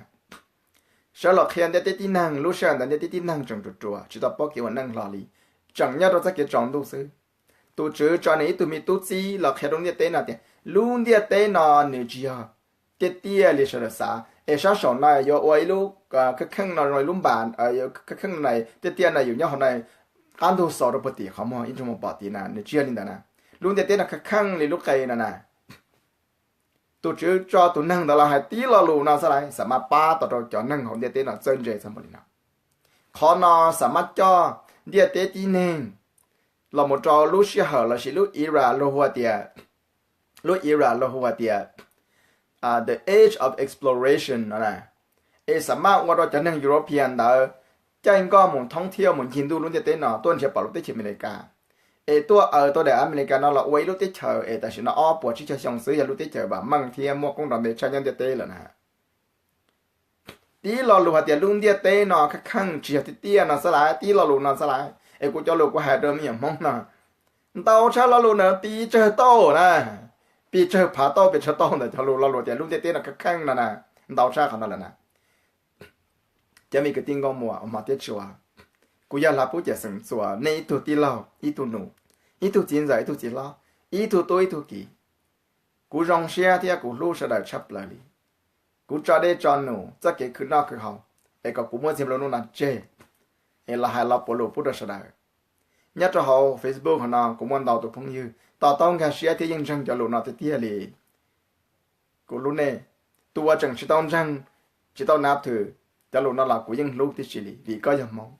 sawv los qhia ntiaj teb tib neeg, lub sij hawm ntawd ntiaj teb tib neeg tseem ruam ruam tsis tau paub kev ua neej hlo li, tseem nyob rau txoj kev tsaus ntuj xwb. Tus Tswv tso nws ib tug me tub txib los qhia rau ntiaj teb no tias lub ntiaj teb no nws tsis yog tiaj tiaj li sawv daws xav, es sab saum no yuav ua ib lub kheej kheej no zoo li lub npas, kheej kheej no tiaj tiaj no yus nyob hauv no, qab ntug xaus rau puag tim qhov muag ib ntsug mus pom tid na, nws tsis yog li ntawd na. Lub ntiaj teb no kheej kheej li lub qe no na. Tus Tswv tso tus neeg ntawd los hais tib lo lus no xwb lawm, xam maj pab tau rau cov neeg hauv ntiaj teb no txawj ntse txog npaum li no. Qhov no xam maj coj ntiaj teb tib neeg los mus rau lub sij hawm lossis lub era luag hu tias, lub era luag hu tias the age of exploration no na, es xam maj ua rau cov neeg European ntawd caij nkoj mus thoob thiab mus ncig ntuj lub ntiaj teb no tuaj nrhiav pom lub teb chaws Amelikas, es tuaj aws tau daim Amelikas no los ua ib lub teb chaws es tam sim no ob puas tsib caug xyoo xwb yog lub teb chaws vam meej thiab muaj koob nrov ntev tshaj nyob ntiaj teb lawm na. Tib lo lus hais tias lub ntiaj teb no kheej kheej tsis yog tiaj tiaj no xwb lawm, tib lo lus no xwb lawm, es kuv cov lus kuv hais rau me nyuam Hmoob no, ntau tshaj lo lus ntawd pes tsawg tauj na, pes tsawg phav tauj pes tsawg tauj ntawm cov lus lo lus tias lub ntiaj teb no kheej kheej no na, ntau tshaj qhov no lawm na. Cov me kwv tij nkauj muam hmov thiab tshua, kuv yog Hlav Pub Cawm Xeem Txuas, nej ib tug tij laug ib tug nus, ib tug txiv ntxawm ib tug txiv hlob, ib tug tub ib tug kiv. Kuv zoo siab thiab kuv hlub sawv daws tshaj plaws li. Kuv tso dej tso num txoj kev khwv noj khwv haus, es kom kuv muab txiag nplua nuj no tseg, es los hais lo puav lus pub rau sawv daws. Nyob rau hauv Facebook hauv no kuv muaj ntau tus phooj ywg to taub nkag siab thiab yeej ntseeg cov lus no tiag tiag li. Kuv hlub nej. Tus uas tseem tsis tau ntseeg, tsis tau nav thwm cov lus no los kuv yeej hlub tib si li vim koj yog Hmoob,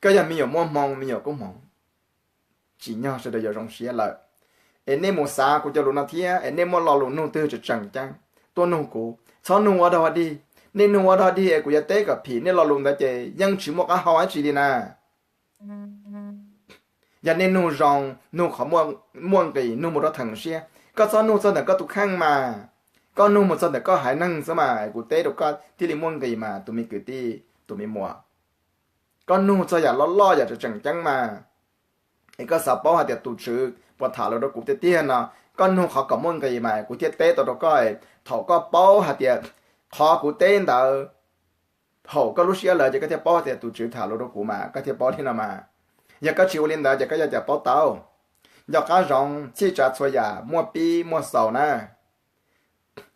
koj yog me nyuam muaj hmoo me nyuam kub hmoov. Tsim nyog sawv daws yuav zoo siab lawm. Es nej mus xav kuv cov lus no thiab es nej muaj lo lus nug twg tseem tseem ceeb tuaj nug kuv, txhob nug ua dog dig. Nej nug ua dog dig es kuv yuav teb kom phim nej lo lus ntawd ces yeej tsis muaj qab hau dab tsi li na. Yog nej nug zoo, nug qhov muaj nqis, nug mus rau theem siab, koj txhob nug txog ntawm koj tus kheej mas, koj nug mus txog ntawm koj haiv neeg xwb mas kuv teb rau koj thiaj li muaj nqis mas tus me kwv tij tus me muam. Koj nug txog yam loj loj yam tseem tseem ceeb mas, es koj xav paub hais tias tus Tswv puas tham lus rau kuv tiag tiag no, koj nug qhov kom muaj nqis mas kuv thiaj teb tau rau koj. Thaum koj paub hais tias qhov kuv teb ntawd haum koj lub siab lawm ces koj thiaj paub hais tias tus Tswv tham lus rau kuv mas koj thiaj paub li no mas. Yog koj tsis ua li ntawd ces koj yuav cas paub tau. Nco qab zoov, txhij tsav txhua yam muaj pib muaj xaus na.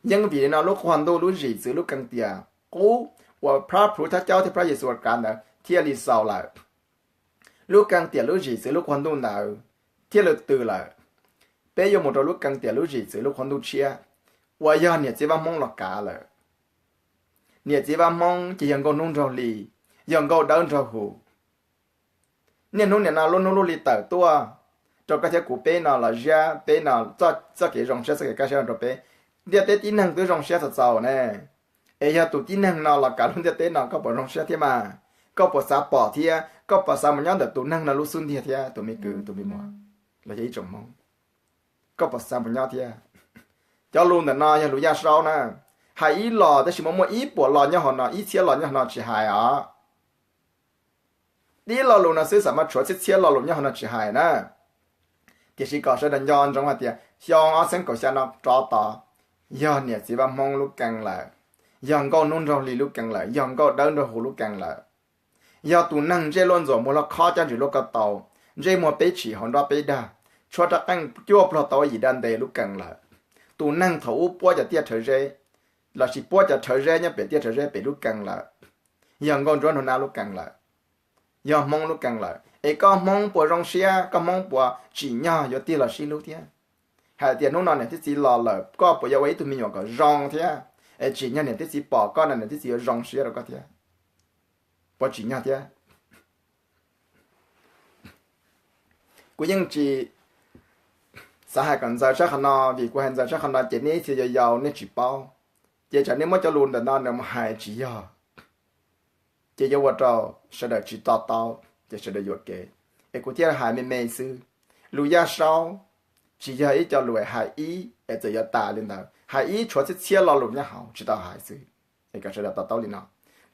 Yeeb vim li no lub qua ntuj lub zim txwv lub keeb tiam qub uas Phab Plhu Thab Caub thiab Phab Yexus kav ntawd thiaj li xaus lawm. Lub keeb tiam lub zim txwv lub qua ntuj ntawd thiaj li tws lawm. Peb yuav mus rau lub keeb tiam lub zim txwv lub qua ntuj tshiab, uas yog niam txiv Vaj Hmoob los kav lawm. Niam txiv Vaj Hmoob ces yog nkauj hnub nraug hli, yog nkauj dawb nraug huv. Niaj hnub nim no lub hnub lub hli tawm tuaj rau koj thiab kuv peb no los ziab peb no txoj kev zoo siab txoj kev kaj siab no rau peb. Ntiaj teb tib neeg twb zoo siab txaus txaus ne, es yog tus tib neeg no los kav lub ntiaj teb no koj puas zoo siab thiab mas? Koj puas xav pom thiab koj puas xav mus nyob ntawm tus neeg no lub xub ntiag thiab tus me kwv tus me muam los yog ib tsoom Hmoob? Koj puas xav mus nyob thiab? Cov lus ntawm no yog lus Yaj Saub na, hais ib los tab sis muaj muaj ib puas lo nyob hauv no, ib txhiab lo nyob hauv no tsis hais os. Tib lo lus no xwb xam mas tshuav txhiab txhiab lo lus nyob hauv no tsis hais na. Tiam sis kom sawv daws nco ntsoov hais tias xyoo ob txhiab kaum xya no rov tod, yog niam txiv Vaj Hmoob lub keeb lawm, yog nkauj hnub nraug hli lub keeb lawm, yog nkauj dawb nraug huv lub keeb lawm. Yog tus neeg ntsej luaj ntxuam muag loj khob caj ntswg luaj ko taus, ntsej muag peb tshim hauv nrob peb dag, tshuab rab qeej cuaj pluag tau yim daj ntev lub keeb lawm. Tus neeg thaum ub puab cov tiaj rhawv zeb, lossis puab cov rhawv zeb nyob pem tiaj rhawv zeb pem lub keeb lawm. Yog nkauj ntsuab nug nab lub keeb lawm. Yog Hmoob lub keeb lawm. Es koj Hmoob puas zoo siab, koj Hmoob puas tsim nyog yuav tig los sib hlub thiab? Hais tias hnub no niam thiab txiv los lawm koj puas yuav ua ib tug me nyuam kom zoo thiab? Es tsim nyog niam thiab txiv pom koj no niam thiab txiv yuav zoo siab rau koj thiab? Puas tsim nyog thiab? Kuv yeej tsis xav hais kom ntxaws tshaj qhov no, vim kuv hais ntxaws tshaj qhov no ces nej ib txhia yau yau nej tsis paub, ces tsam nej muab cov lus ntawm no nws mus hais tsis yog, ces yuav ua rau sawv daws tsis to taub ces sawv daws yuam kev. Es kuv thiaj hais me me xwb. Lus Yaj Saub tsis yog ib co lus hais ib es txawm yuav tas li ntawd, hais ib tshuav txhiab txhiab lo lus nyob hauv tsis tau hais xwb. Es kom sawv daws to taub li no.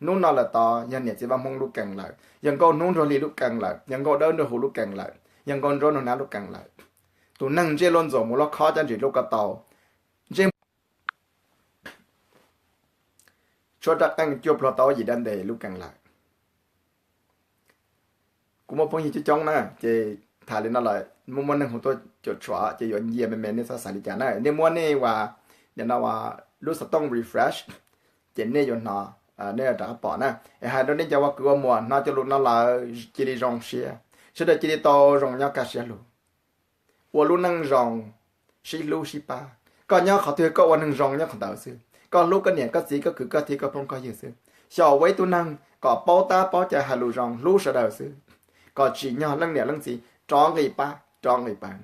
Hnub no lawm tod yog niam txiv Vaj Hmoob lub keeb lawm, yog nkauj hnub nraug hli lub keeb lawm, yog nkauj dawb nraug huv lub keeb lawm, yog nkauj ntsuab nug nab lub keeb lawm. Tus neeg ntsej luaj ntxuam muag loj khob caj ntswg luaj ko taus, ntsej tshuab rab qeej cuaj pluag tau yim daj ntev lub keeb lawm. Kuv muaj phooj ywg coob coob na ces tham li no lawm, muaj muaj neeg hu tuaj cuam tshuam ces yuav ncia me me, nej txhob xav li cas na. Nej muab nej ua, nim no ua lub xov tooj refresh, ces nej yuav hnov, nej rov qab pom na. Es hais rau nej cov ua kwv ua muam hnov cov lus no lawm cia li zoo siab, sawv daws cia li tau zoo nyob kaj siab lug, ua lub neej zoo, sib hlub sib pab. Koj nyob qhov twg koj ua neeg zoo nyob qhov ntawd xwb, koj hlub koj niam koj txiv koj kwv koj tij koj phooj koj ywg xwb. Xyaum ua ib tug neeg kom paub tab paub cai hais lus zoo hlub sawv daws xwb, kom tsim nyog leej niam leej txiv rov nqis pab rov nqis peev.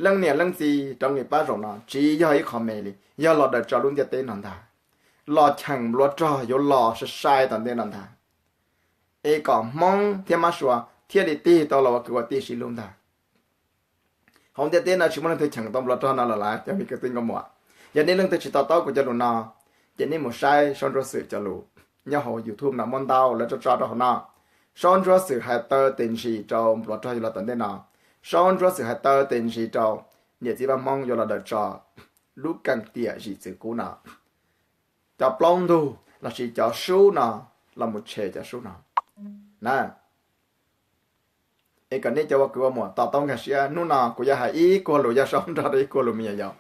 Leej niam leej txiv rov nqis pab zaum no tsis yog ib qho me li, yog los daws tso lub ntiaj teb no ntag. Los cheem npluav rog yuav los sai sai tom ntej no ntag, es kom Hmoob thiab Mab Suav thiaj li tig tau los ua kwv ua tij sib hlub ntag. Hauv ntiaj teb no tsis muaj leej twg cheem tau npluav rog no lawm lawm cov me kwv tij nkauj muam. Yog nej leej twg tsis to taub kuv cov lus no, ces nej mus saib Saub Ntsuab Xwm cov lus nyob hauv YouTube no muaj ntau lawv tso tso rau hauv no. Saub Ntsuab Xwm hais taw tes ntsis rau npluav rog yuav los tom ntej no. Saub Ntsuab Xwm hais taw tes ntsis rau niam txiv pab Hmoob yuav los daws tso lub keej tiam zim txwv kub no, cov plaub ntug lossis cov sub no los mus tshem cov sub no na. Es kom nej cov ua kwv ua muam to taub nkag siab, hnub no kuv yuav hais ib kuag lus yaj saub nrog rau ib kuag lus me nyuam yaus.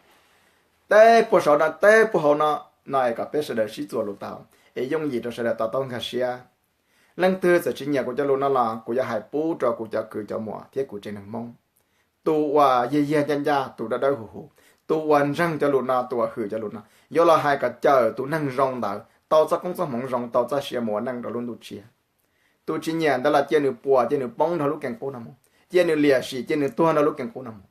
Teb puag saud no teb puag hauv no, no es kom peb sawv daws sib txuas lus tau, es yooj yim rau sawv daws to taub nkag siab. Leej twg txawm tsis nyiam kuv cov lus no los kuv yuav hais pub rau kuv cov kwv cov muam thiab kuv tsev neeg Hmoob. Tus uas yag yag ncaj ncaj, tus dawb dawb huv huv, tus uas ntseeg cov lus no, tus uas hwm cov lus no, yuav los hais kom cawm tus neeg zoo ntawd tau txoj koob txoj hmoov zoo, tau txoj sia mus ua neej rau lub ntuj tshiab. Tus tsis nyiam ntawd los cia nws puas, cia nws poob nrog lub keeb qub no mus, cia nws liam sim, cia nws tuag nrog lub keeb qub no mus.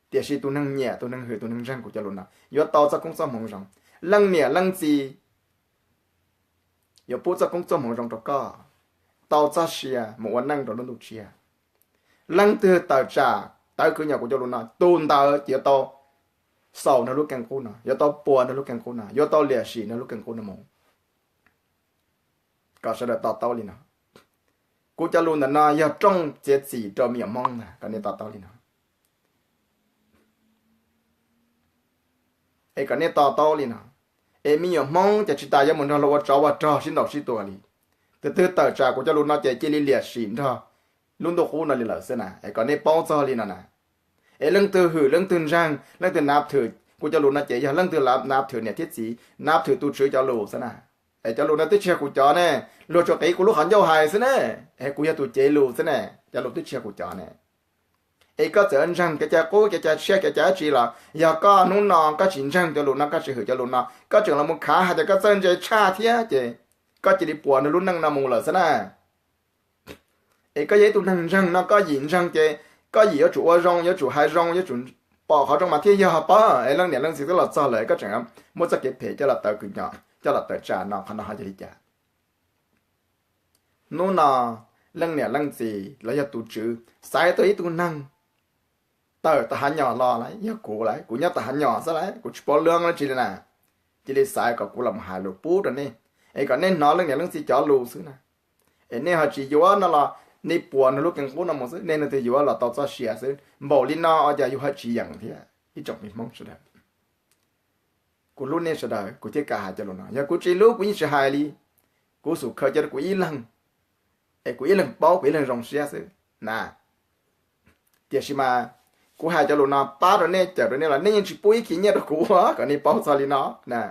Tiam sis tus neeg nyiam, tus neeg hwm, tus neeg ntseeg kuv cov lus no yuav tau txoj koob txoj hmoov zoo. Leej niam leej txiv yuav pub txoj koob txoj hmoov zoo rau koj, tau txoj sia mus ua neej rau lub ntuj tshiab. Leej twg tawm tsam tawv kwv nyom kuv cov lus no, tus ntawd yuav tau xaus nrog lub keeb qub no, yuav tau puas nrog lub keeb qub no, yuav tau liam sim nrog lub keeb qub no mus. Kom sawv daws to taub li no. Kuv cov lus ntawm no yog rooj txiav txim rau me nyuam Hmoob ntag, kom nej to taub li no. Es kom nej to taub li no. Es me nyuam Hmoob ces tsis tas yuav mus nrog luag ua tsov ua rog sib ntaus sib tua li. Tus twg tawm tsam kuv cov lus no ces cia li liam sim nrog lub ntuj qub no li lawm xwb na, es kom nej paub txog li no na. Es leej twg hwm, leej twg ntseeg, leej twg nav thwm kuv cov lus no ces yog leej twg nav thwm niam thiab txiv, nav thwm tus Tswv cov lus xwb na. Es cov lus no twb tsis yog kuv cov ne, luag tsuas qiv kuv lub qhov ncauj hais xwb ne, es kuv yog tus cev lus xwb ne, cov lus twb tsis yog kuv cov ne. Es koj txawm ntseeg kev cai qub, kev cai tshiab, kev cai dab tsi los yog koj hnub no koj tsis ntseeg cov lus no, koj tsis hwm cov lus no, koj tseem los mus khav hais tias koj txawj ntse tshaj thiab ces koj cia li puas nrog lub neej no mus lawm xwb na. Es koj yog ib tug neeg ntseeg no, koj yim ntseeg ces koj yim yuav tsum ua zoo, yuav tsum hais zoo, yuav tsum pom qhov zoo mas thiaj yog pob. Es leej niam leej txiv twb los txog lawm koj tseem muab txoj kev phem coj los taw kwv nyom, coj los tawm tsam no, qhov no ho yog li cas? Hnub no leej niam leej txiv los yog tus Tswv xaiv tau ib tug neeg tawm tom hav nyom los lawm, yog kuv lawm, kuv nyob tom hav nyom xwb lawm, kuv tsis paub lwm dab tsi li na. Cia li xaiv kom kuv los hais lus pub rau nej, es kom nej hnov leej niam leej txiv cov lus xwb na. Es nej ho tsis yuav no los nej puas nrog lub keeb qub no mus xwb, nej leej twg yuav los tau txoj sia xwb. Npaum li no ua cas yus ho tsis yeem thiab ib tsoom me Hmoob sawv daws? Kuv hlub nej sawv daws kuv thiaj kam hais cov lus no, yog kuv tsis hlub kuv yeej tsis hais li. Kuv xum khaws cia rau kuv ib leeg, es kuv ib leeg paub, kuv ib leeg zoo siab xwb na. Tiam sis mas kuv hais cov lus no pab rau nej, cawm rau nej los nej yeej tsis pub ib khis nyiaj rau kuv ua kom nej paub txog li no na.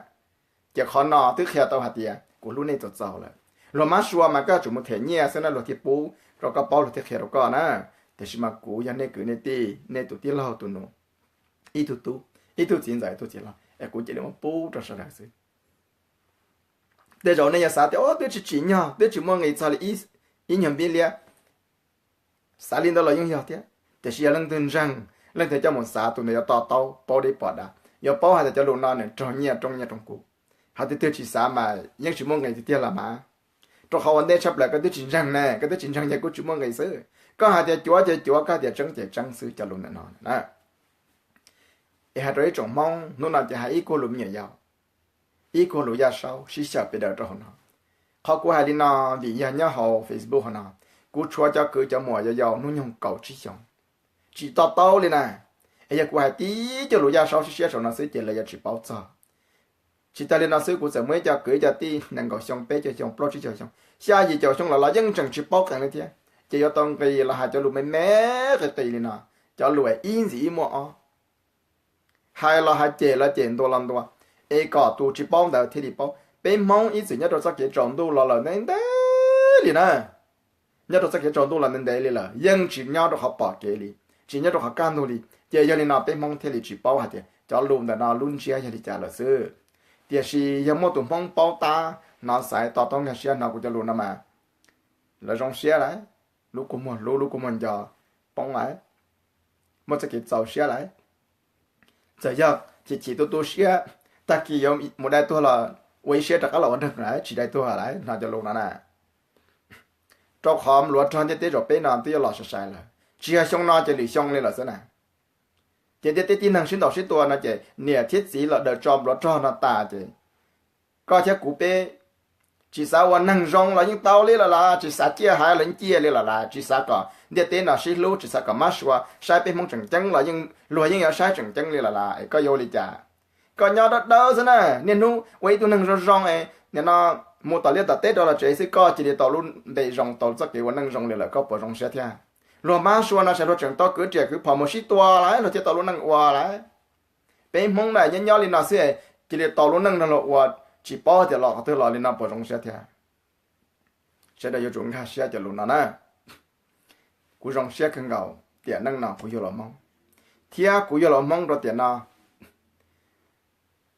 Ces qhov no twb qhia tau hais tias kuv hlub nej txaus txaus lawm. Luag mab sua mas koj tsum mus them nyiaj xwb na luag thiaj pub rau koj paub, luag thiaj qhia rau koj na. Tiam sis mas kuv yog nej kwv nej tij, nej tus tij laug tus nus, ib tug tub, ib tug txiv ntxawm ib tug txiv laug, es kuv cia li muab pub rau sawv daws xwb. Tej zaum nej yuav xav tias o twb tsis tsim nyog, twb tsis muaj nqis txog li ib nyuag npib liab. Xav li ntawd los yeej yog thiab, tiam sis yog leej twg ntseeg, leej twg coj mus xav, tus ntawd yuav to taub, paub deb pom dav, yuav paub hais tias cov lus no nws raug nyiaj rooj nyiaj rooj kub. Hos tus twg tsis xav mas yeej tsis muaj nqis tiag tiag los mas. Rau qhov ua ntej tshaj plaws koj twb tsis ntseeg ne, koj twb tsis ntseeg ces kuj tsis muaj nqis xwb. Koj hais tias cuav ces cuav, koj hais tias tseeb ces tseeb xwb, cov lus ntawm no na. Es hais rau ib tsoom Hmoob hnub no ces hais ib kuag lus me nyuam yaus, ib kuag lus yaj saub sib xyaw pes daws rau hauv no. Qhov kuv hais li no vim yog nyob hauv Facebook hauv no, kuv tshuav cov kwv cov muam yau yau hnub nyoog kaum tsib xyoos, tsis to taub li na. Es yog kuv hais tib co lus yaj saub sib siab saum no xwb ces lawv yuav tsis paub txog. Tsis tas li no xwb kuv txawm muaj ib co kwv ib co tij nees nkaum xyoo, peb caug xyoo, plaub tsib caug xyoo, xya yim caum xyoo los los yeej tseem tsis paub qees li thiab. Ces yuav tau nqis los hais cov lus me me qis qis li no, cov lus ib ntxim ib muaj ob, hais los hais cem los cem ntua los ntua, es kom tus tsis paub ntawd thiaj li paub. Peb Hmoob ib txwm nyob rau txoj kev tsaus ntuj los lawm ntev ntev li na, nyob rau txoj kev tsaus ntuj los ntev ntev li lawm yeej tsis nyob rau qhov pom kev li, tsis nyob rau qhov kaj ntug li. Ces yog li no peb Hmoob thiaj li tsis paub hais tias cov lus ntawm no lub ntsiab yog li cas lawm xwb. Tiam sis yog muaj tus Hmoob paub tab hnov xaiv to taub nkag siab hnov kuv cov lus no mas lawv zoo siab lawm, lub kua muag hlub lub kua muag nco poob lawm, muaj txoj kev txaus siab lawm. Txawm yog chim chim tu tu siab, tag kis yuav mus dai tuag los ua ib siab rov qab los ua neeg lawm tsis dai tuag lawm hnov cov lus no na. Rau qhov npluav rog ntiaj teb zaum peb no twb yuav los sai sai lawm, tsis yog xyoo no ces lwm xyoo li lawm xwb na. Ces ntiaj teb tib neeg sib ntaus sib tua no ces niam thiab txiv los daws tso npluav rog no tas ces koj thiab kuv peb tsis xav ua neeg zoo los yeej tau li lawm las, tsis xav ciaj haiv los yeej ciaj li lawm las, tsis xav kom ntiaj teb no sib hlub, tsis xav kom mab sua saib peb Hmoob tseem ceeb los yeej, luag yeej yuav saib tseem ceeb li lawm las, es koj yuav ua li cas? Koj nyob dawb dawb xwb na, niaj hnub ua ib tug neeg zoo zoo es nim no mus tom liaj tom teb rau los tsev xwb koj cia li tau lub npe zoo tau txoj kev ua neej zoo li lawm, koj puas zoo siab thiab? Luag mab sua no ces luag tseem tau kwv riam kwv phom mus sib tua lawm luag thiaj tau lub neej ua lawm. Peb Hmoob na nyob nyob li no xwb cia li tau lub neej no los ua, tsis paub tias los qhov twg los li no puas zoo siab thiab? Sawv daws yuav tsum nkag siab cov lus no na. Kuv zoo siab kawg nkaus tiam neej no kuv yug los Hmoob, thiab kuv yug los Hmoob rau tiam no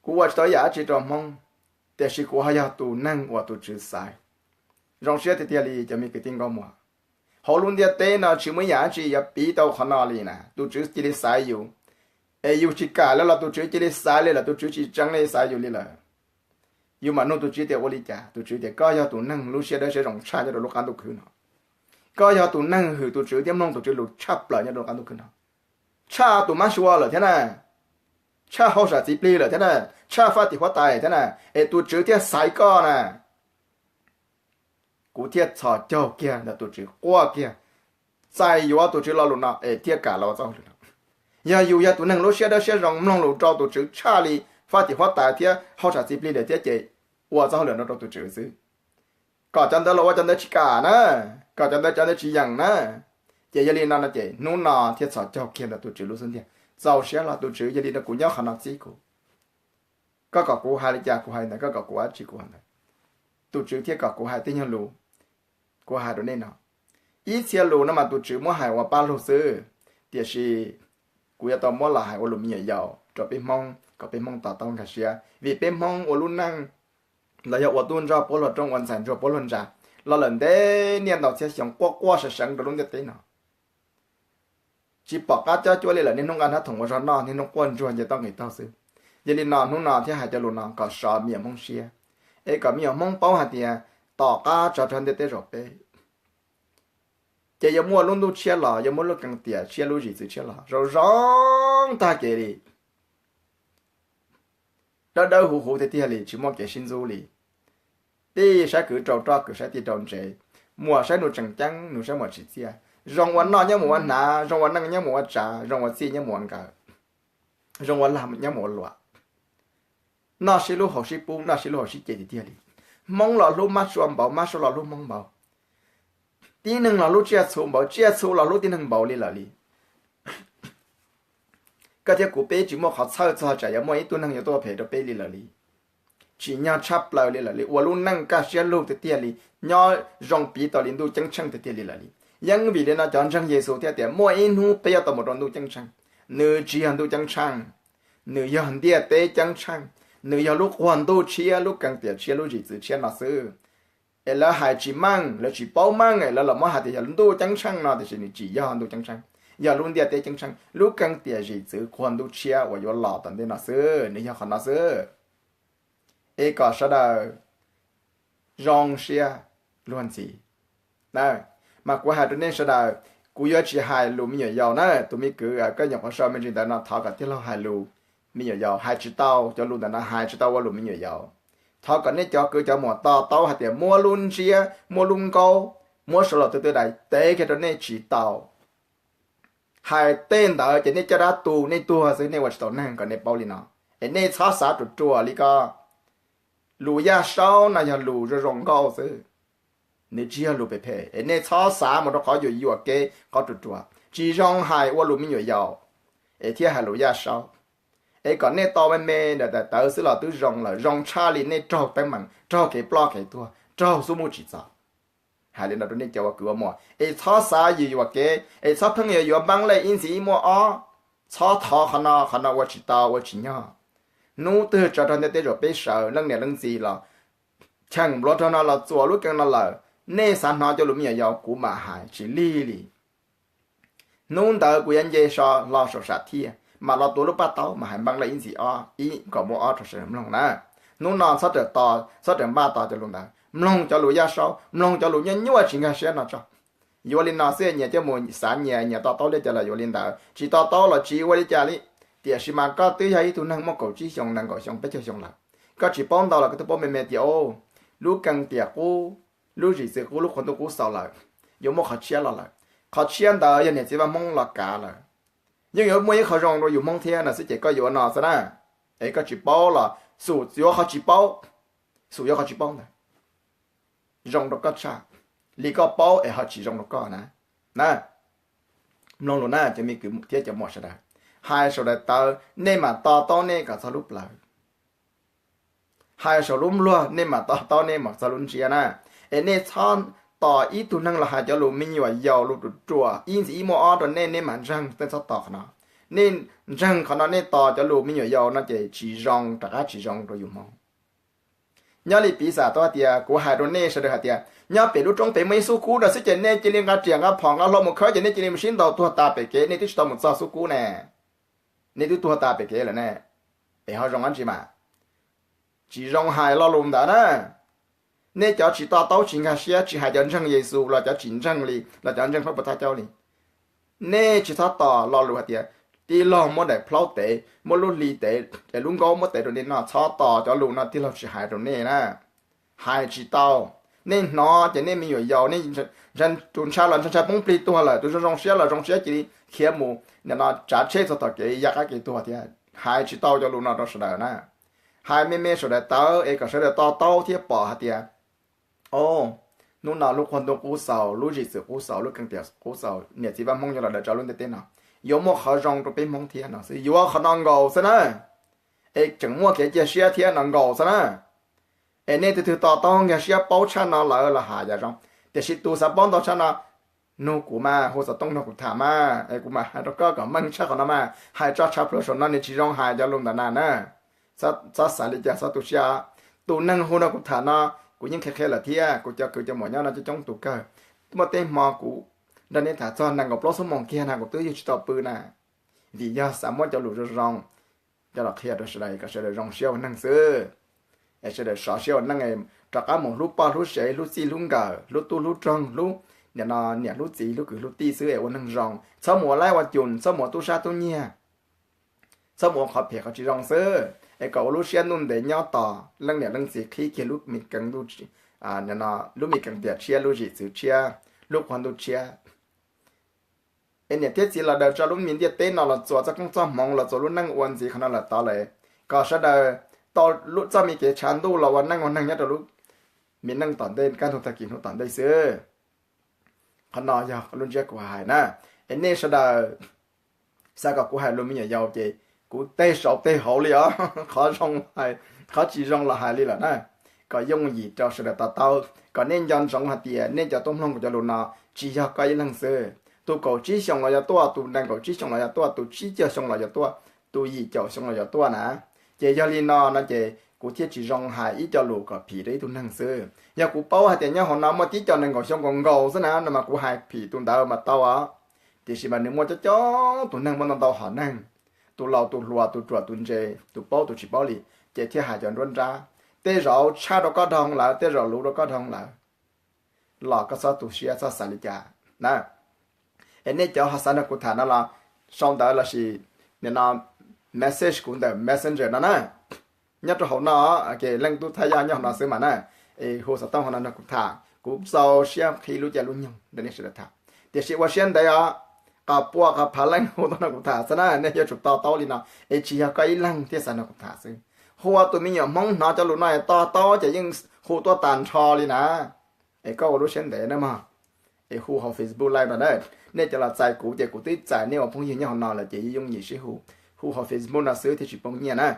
kuv ua tsis tau yam dab tsi rau Hmoob, tiam sis kuv ho yog tus neeg uas tus Tswv xaiv. Zoo siab tiag tiag li cov me kwv tij nkauj muam. Hauv lub ntiaj teb no tsis muaj ib yam dab tsi yuav piv tau qhov no li na, tus Tswv cia li xaiv yus, es yus tsis kam li los tus Tswv cia li xaiv li lawm, tus Tswv tsis tseev li xaiv yus li lawm. Yus mam nug tus Tswv tias ua li cas, tus Tswv tias koj yog tus neeg lub siab dawb siab zoo tshaj nyob rau lub qab ntuj khwb no, koj yog tus neeg hwm tus Tswv thiab mloog tus Tswv lus tshaj plaws nyob rau lub qab ntuj khwb no, tshaj tus mab sua lawm thiab na, tshaj hauj sam txiv plig lawm thiab na, tshaj faj tim huab tais thiab na, es tus Tswv thiaj xaiv koj na. Kuv thiaj txhos caug kiag ntawm tus Tswv quaj kiag, txais yuav tus Tswv lo lus no es thiaj kam los ua txoj hauj lwm no. Yog yus yog tus neeg lub siab dawb siab zoo mloog lus rau tus Tswv tshaj li faj tim huab tais thiab hauj sam txiv plig lawm thiab ces ua txoj hauj lwm no rau tus Tswv xwb, kom cov ntawd los ua cov ntawd tsis kam na, kom cov ntawd cov ntawd tsis yeem na. Ces yog li no no ces hnub no thiaj txhos caug kiag ntawm tus Tswv lub xub ntiag, txaus siab los tus Tswv yog li no kuv nyob qhov no txib kuv. Koj kom kuv hais li cas kuv hais ntawd, koj kom kuv ua dab tsi kuv hais ntawd. Tus Tswv thiaj kom kuv hais tej nyuag lus kuv hais rau nej no. Ib txhia lus no mas tus Tswv muab hais ua paj lug xwb, tiam sis kuv yuav tau muab los hais ua lus me nyuam yaus rau peb Hmoob kom peb Hmoob to taub nkag siab, vim peb Hmoob ua lub neej los yog ua tub ntsuag puab luag rooj, ua ntxhais ntsuag puab luag ntsa los lawm ntev niaj ntau txhiab xyoo, quaj quaj seev seev rau lub ntiaj teb no. Tsis pom qab cob cuab li lawm, niaj hnub nqa hnab thoom ua zog noj, niaj hnub quaj ntsuag nce toj nqis taug xwb. Yog li no hnub no thiaj hais cov lus no kom sov me nyuam Hmoob siab, es kom me nyuam Hmoob paub hais tias tom qab tsov rog ntiaj teb zaum peb ces yuav muaj lub ntuj tshiab los, yuav muaj lub keeb tiam tshiab, lub zim txwv tshiab los zoo zoo tag kev li. Dawb dawb huv huv tiag tiag li, tsis muaj kev sib ntxub li. Tij saib kwv rau roj, kwv saib tij rau ntsev, muam saib nus tseem ceeb, nus saib muam tsim txiaj. Zoo ua noj nyob mus ua hnav, zoo ua neej nyob mus ua tsav, zoo ua txij nyob mus ua nkawm, zoo ua lag nyob mus ua luam. Noj sib hlub haus sib pub, noj sib hlub haus sib ce tiag tiag li. Hmoob los hlub mab sua npaum, mab sua los hlub Hmoob npaum. Tib neeg los hlub tsiaj txhu npaum, tsiaj txhu los hlub tib neeg npaum li lawm li. Koj thiab kuv peb tsis muaj qhov txhawj txog tsam yuav muaj ib tug neeg yuav tuaj phem rau peb li lawm li. Tsim nyog tshaj plaws li lawm li, ua lub neej kaj siab lug tiag tiag li, nyob zoo piv tau li ntuj ceeb tsheej tiag tiag li lawm li. Yeej vim li no cov ntseeg Yexus thiaj tias muaj ib hnub peb yuav tau mus rau ntuj ceeb tsheej. Nws tsis yog ntuj ceeb tsheej, nws yog ntiaj teb ceeb tsheej. Nws yog lub quag ntuj tshiab, lub keeb tiam tshiab, lub zim txwv tshiab no xwb. Es lawv hais tsis meej, lawv tsis paub meej es lawv los muab hais tias yog ntuj ceeb tsheej no, tiam sis nws tsis yog ntuj ceeb tsheej, yog lub ntiaj teb ceeb tsheej. Lub keeb tiam zim txwv quag ntuj tshiab uas yuav los tom ntej no xwb, nws yog qhov no xwb. Es kom sawv daws zoo siab luag ntxhi. Mas kuv hais rau nej sawv daws, kuv yuav tsis hais lus me nyuam yaus na. Tus me kwv koj nyuam qhuav sau me ntsis ntawd no thov kom tij laug hais lus me nyuam yaus, hais tsis tau, cov lus ntawm no hais tsis tau ua lus me nyuam yaus. Thov kom nej cov kwv cov muam to taub hais tias muab lub ntsiab, muab lub nkaub, muab saum los tus twg daim teb kiag rau nej tsis tau. Hais tej ntawd ces nej caj dab tu nej tuag xwb, nej ua tsis tau neeg, kom nej paub li no. Es nej txhob xav ruam ruam li ko. Lus Yaj Saub no yog lus zoo zoo nkauj xwb. Nws tsis yog lus phem phem es nej txhob xav mus rau qhov yuam yuam kev qhov ruam ruam, tsis zoo hais ua lus me nyuam yaus es thiaj hais lus yaj saub. Es kom nej tau me me daim tawv xwb los twb zoo lawm, zoo tshaj li nej raug teeb meem, raug kev ploj kev tuag, raug xub muj tsim txom. Hais li no rau nej cov ua kwv ua muam es txhob xav yuam yuam kev, es txhob pheej yuav yuav npaab lej ib ntxiv ib muaj ob. Txhob thov qhov no, qhov no ua tsis tau, ua tsis nyog. Hnub twg tso rau ntiaj teb zaum peb sawv, leej niam leej txiv los cheem npluav rau no los txuas lub keeb no lawm, nej xav hnov cov lus me nyuam yaus kuv mam hais tsis lig li. Hnub ntawd kuv yuav nce so hlo saum sam thiaj mam los tuav lub paj taub mas hais npaab lej ib ntxiv ob, ib kom muaj ob rau sawv daws mloog na. Hnub no txhob rawm tos, txhob rawm npaj tos cov lus ntawd, mloog cov lus yaj saub, mloog cov lus nyuaj nyuaj tsis nkag siab no tso. Yuav li no xwb, nyias coj mus xav, nyias nyias to taub li cas los yuav li ntawd, tsis to taub los tsis ua li cas li. Tiam sis mas koj twb yog ib tug neeg muaj kaum tsib xyoo, nees nkaum xyoo, peb caug xyoo lawm, koj tsis paub ntau los koj twb paub me me tias, o, lub keeb tiam qub, lub zim txwv qub, lub qhua ntuj qub xaus lawm, yuav muaj qhov tshiab los lawm. Qhov tshiab ntawd yog niam txiv vaj Hmoob los kav lawm, yeej yuav muaj ib qho zoo rau yus Hmoob thiab no xwb ces koj yuav ua no xwb na. Es koj tsis paub los xum yuav qhov tsis paub, xum yuav qhov tsis paub ntawd zoo rau koj tshaj li koj paub es ho tsis zoo rau koj na. Na, mloog lus na cov me kwv thiab cov muam sawv daws, hais saum daim tawv nej mam to taub nej kom txog lub plawv, hais saum lub npluag nej mam to taub nej mam txog lub ntsiab na. Es nej txhob tos ib tug neeg los hais cov lus me nyuam yaus lus ruam ruam ib ntxiv ib muaj ob rau nej, nej mam ntseeg, nej txhob tos qhov no. Nej ntseeg qhov no, nej tos cov lus me nyuam yaus no ces tsis zoo, rov qab tsis zoo rau yus Hmoob. Nyob li piv xam tau hais tias kuv hais rau nej sawv daws hais tias nyob pem lub roob pem muaj ib xub kub no xwb ces nej cia li nqa riam nqa phom nqa hlo mus khawb ces nej cia li mus sib ntaus tuag tas pem kev, nej twb tsis tau mus txog xub kub ne, nej twb tuag tas pem kev lawm ne. Es ho zoo dab tsi mas? Tsis zoo hais lo lus ntawd na. Nej cov tsis to taub tsis nkag siab, tsis hais cov ntseeg Yexus los cov tsis ntseeg li los cov ntseeg Vajtswv thaj caub li, nej tsis txhob tos lo lus hais tias tij laug muab daim plaub tev, muab lub hli tev, es lub nkaub muab tev rau nej noj. Txhob tos cov lus no, tij laug tsis hais rau nej na. Hais tsis tau. Nej hnov ces nej me nyuam yaus, nej tus ntshai los ntshai poob plig tuag lawm, tus zoo zoo siab los zoo siab cia li khiav mus nim no tsav tsheb txog tom kev ya qab kev tuag thiab. Hais tsis tau cov lus no rau sawv daws na. Hais me me saum daim tawv es kom sawv daws to taub thiab pom hais tias, o, hnub no lub qhua ntuj qub xaus, lub zim txwv qub xaus, lub keeb tiam qub xaus, niam txiv vaj Hmoob yuav los daws tso lub ntiaj teb no, yuav muaj qhov zoo rau peb Hmoob thiab no xwb, yuav qhov no nkaus xwb na. Es tseem muaj kev cia siab thiab no nkaus xwb na. Es nej tus twg to taub nkag siab paub tshaj no lawm los hais yam zoo, tiam sis tus xav paub ntau tshaj no, nug kuv mas, hu xov tooj nrog kuv tham mas, es kuv mam hais rau koj kom meej tshaj qhov no mas. Hais tso tshav plhuav saum no nws tsis zoo hais cov lus ntawd na na. Txhob xav li cas, txhob tu siab. Tus neeg hu nrog kuv tham no, kuv yeej qhia qhia lawm thiab, kuv cov kwv cov muam nyob no coob coob tus kawg. Muaj tej hmo kuv nrog nej tham txog nees nkaum plaub xuab moos kiag na kuv twb yug tsis tau pw na, vim yog xav muab cov lus zoo zoo coj los qhia rau sawv daws kom sawv daws zoo siab ua neeg xwb. Es sawv daws sov siab ua neej, rov qab mus hlub poj hlub sev, hlub txij hlub nkawm, hlub tub hlub roog, hlub nim no niam hlub txiv, hlub kwv hlub tij xwb es ua neeg zoo. Txhob mus ua laib ua cum, txhob mus ua tub sab tub nyiag, txhob mus ua qhov phem qhov tsis zoo xwb, es kom ua lub siab ntuj ntev nyob tos leej niam leej txiv qhib kiag lub me keeb, lub me keeb tiam tshiab, lub zim txwv tshiab, lub qhua ntuj tshiab. Es niam thiab txiv los daws tso lub me ntiaj teb no los txuas txoj koob txoj hmoov los txuas lub neej ua ntxiv qhov no lawm tod lawm, kom sawv daws tau txoj me kev tshav ntuj los ua neej ua neeg nyob rau lub me neej tom ntej, kaj ntug tag kis hnub tom ntej xwb. Qhov no yog lub ntsiab kuv hais na. Es nej sawv daws xav kom kuv hais lus me nyuam yaus ces kuv teg saud teg hauv li os. Qhov zoo hais, qhov tsis zoo los hais li lawm na. Kom yooj yim rau sawv daws to taub, kom nej nco ntsoov hais tias nej cov tuaj mloog kuv cov lus no tsis yog koj ib leeg xwb. Tus kaum tsib xyoos los yuav tuaj, tus nees nkaum tsib xyoos los yuav tuaj, tus tsib caug xyoo los yuav tuaj, tus yim caum xyoo los yuav tuaj na. Ces yog li no no ces kuv thiaj tsis zoo hais ib co lus kom phim rau ib tug neeg xwb. Yog kuv paub hais tias nyob hauv no muaj tib co nees nkaum xyoo nkaus nkaus xwb na no mas kuv hais phim tus ntawd mas tau os. Tiam sis mas nws muaj coob coob tus neeg, muaj ntau ntau hom neeg, tus laus tus hluas, tus ruam tus ntse, tus paub tus tsis paub li, ces thiaj hais cov nruab nrab. Tej zaum tshaj rau koj dhau lawm, tej zaum luv rau koj dhau lawm, los koj txhob tu siab, txhob xav li cas na. Es nej cov ho xav nrog kuv tham no los sau ntawv lossis nim no message kuv ntawm Messenger no na. Nyob rau hauv no, leej tub thaj yaj nyob hauv no xwb mas na. Es hu xov tooj hauv no nrog kuv tham, kuv txaus siab qhib lub caij lub nyoog rau nej sawv daws tham. Tiam sis ua siab ntev os, qhov pua qhov phav leej hu tuaj nrog kuv tham xwb na, nej yuav tsum to taub li no. Es tsis yog koj ib leeg thiaj xav nrog kuv tham xwb. Hu ua tus me nyuam Hmoob hnov cov lus no es to taub ces yeej hu tuaj tag nrho li na. Es koj ua lub siab ntev na mog, es hu hauv Facebook Live no na. Nej cov los txais kuv ces kuv twb txais nej ua phooj ywg nyob hauv no lawm ces yooj yim sib hu, hu hauv Facebook no xwb thiaj tsis poob nyiaj na.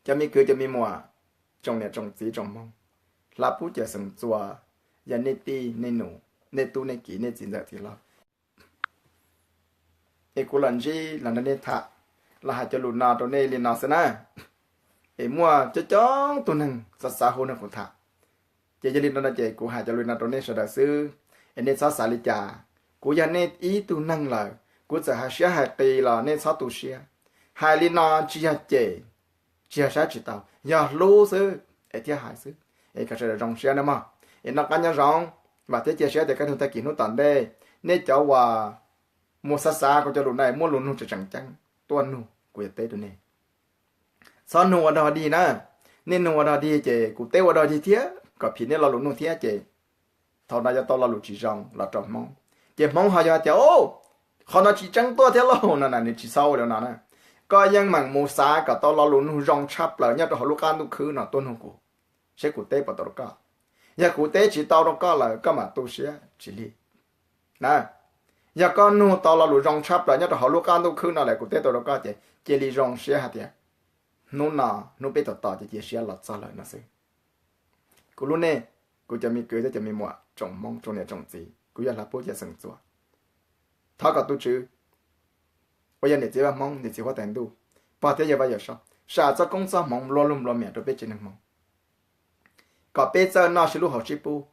Cov me kwv cov me muam, tsoom niam tsoom txiv tsoom Hmoob, Hla Pub Cawm Seem Txuas, yog nej tij nej nus, nej tub nej kiv nej txiv ntxawm txiv hlob. Es kuv los ntsib los nrog nej tham, los hais cov lus no rau nej li no xwb na. Es muaj coob coob tug neeg xav xav hu nrog kuv tham, ces yog li no no ces kuv hais cov lus no rau nej sawv daws xwb, es nej txhob xav li cas. Kuv yog nej ib tug neeg lawm, kuv txawm hais siab hais qis los nej txhob tu siab. Hais li no tsis yog cem, tsis yog saib tsis taus, yog hlub xwb es thiaj hais xwb. Es kom sawv daws zoo siab nawb mog. Es noj qab nyob zoo, vam thiab cia siab tias kaj ntug tag kis hnub tom ntej, nej cov uas mus xav xav kuv cov lus no muaj lus nug tseem tseem ceeb tuaj nug kuv yuav teb rau nej. Txhob nug ua dog dig na. Nej nug ua dog dig ces kuv teb ua dog dig thiab kom phim nej lo lus nug thiab ces thaum no yuav tau lo lus tsis zoo los rau Hmoob, ces Hmoob ho yuav hais tias, o, qhov no tsis tseeb tuaj thiab lauj no na. Nws tsis txhob ua li no na. Koj yeej meem mus xav kom tau lo lus nug zoo tshaj plaws nyob rau hauv lub qab ntuj khwb no tuaj nug kuv, seb kuv teb puas tau rau koj. Yog kuv teb tsis tau rau koj lawm koj mam tu siab tsis lig na. Yog koj nug tau lo lus zoo tshaj plaws nyob rau hauv lub qab ntuj khwb no lawm kuv teb tau rau koj ces cia li zoo siab hais tias hnub no hnub peb tos tos ces cia siab los txog lawm no xwb. Kuv hlub nej, kuv cov me kwv thiab cov me muam tsoom Hmoob tsoom niam tsoom txiv, kuv yog Hla Pub Cawm Seem Txuas. Thov kom tus Tswv uas yog niam txiv Vaj Hmoob, niam txiv huab tais ntuj, pog thiab yawg Vaj Yawm Saub, sam txoj koob txoj hmoov nplua lug nplua miam rau peb tsev neeg Hmoob, kom peb txawj noj sib hlub haus sib pub,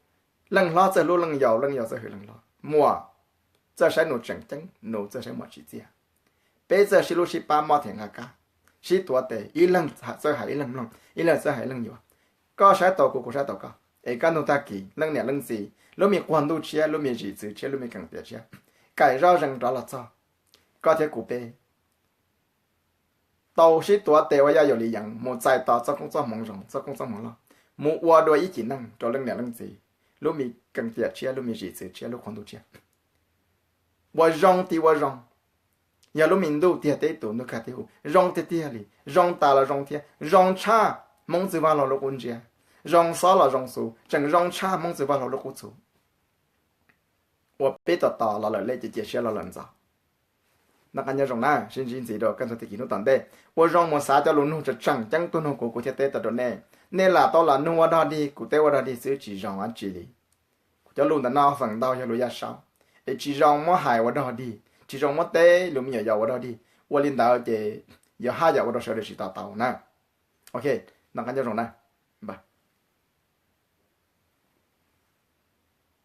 leej hlob txawj hlub leej yau, leej yau txawj hwm leej hlob, muam txawj saib nus tseem ceeb, nus txawj saib muam tsim txiaj. Peb txawj sib hlub sib pab, mob them nqa kab, sib tuav tes, ib leeg txawj hais ib leeg mloog, ib leeg txawj hais ib leeg yuav. Koj saib taus kuv, kuv saib taus koj, es kaj ntug tag kis leej niam leej txiv, lub me quas ntuj tshiab, lub me zim txwv tshiab, lub me keem tiam tshiab, kaim zoj zees rov los txog koj thiab kuv peb tau sib tuav tes ua yaj yaum li yeev mus txais tos txoj koob txoj hmoov zoo, txoj koob txoj hmoov loj, mus ua dua ib cim neej rau leej niam leej txiv, lub me keem tiam tshiab, lub me zim txwv tshiab, lub quas ntuj tshiab. Ua zoo ti ua zoo, yog lub me ntuj tiag teb tus ntuj kag teb hu, zoo tiag tiag li, zoo tas los zoo thiab, zoo tshaj Hmoob txwv vaj laug lub qub ntsiab, zoo xob los zoo xu, tseem zoo tshaj Hmoob txwv vaj laug lub qub txhu. Ua peb tos tos los lawm lej ces cia siab los lawm ntxov. Noj qab nyob zoo na, sib ntsib ntxiv rau kaj ntug tag kis hnub tom ntej. Ua zoo mus xav cov lus nug tseem tseem ceeb tuaj nug kuv, kuv thiaj teb tau rau nej. Nej lam tau lam nug ua dog dig, kuv teb ua dog dig xwb tsis zoo dab tsi li. Kuv cov lus ntawm no feem ntau yog lus Yaj Saub, es tsis zoo muab hais ua dog dig, tsis zoo muab teb lus me nyuam yaus ua dog dig. Ua li ntawd ces yuav haj yam ua rau sawv daws tsis to taub na. Ok, noj qab nyob zoo na.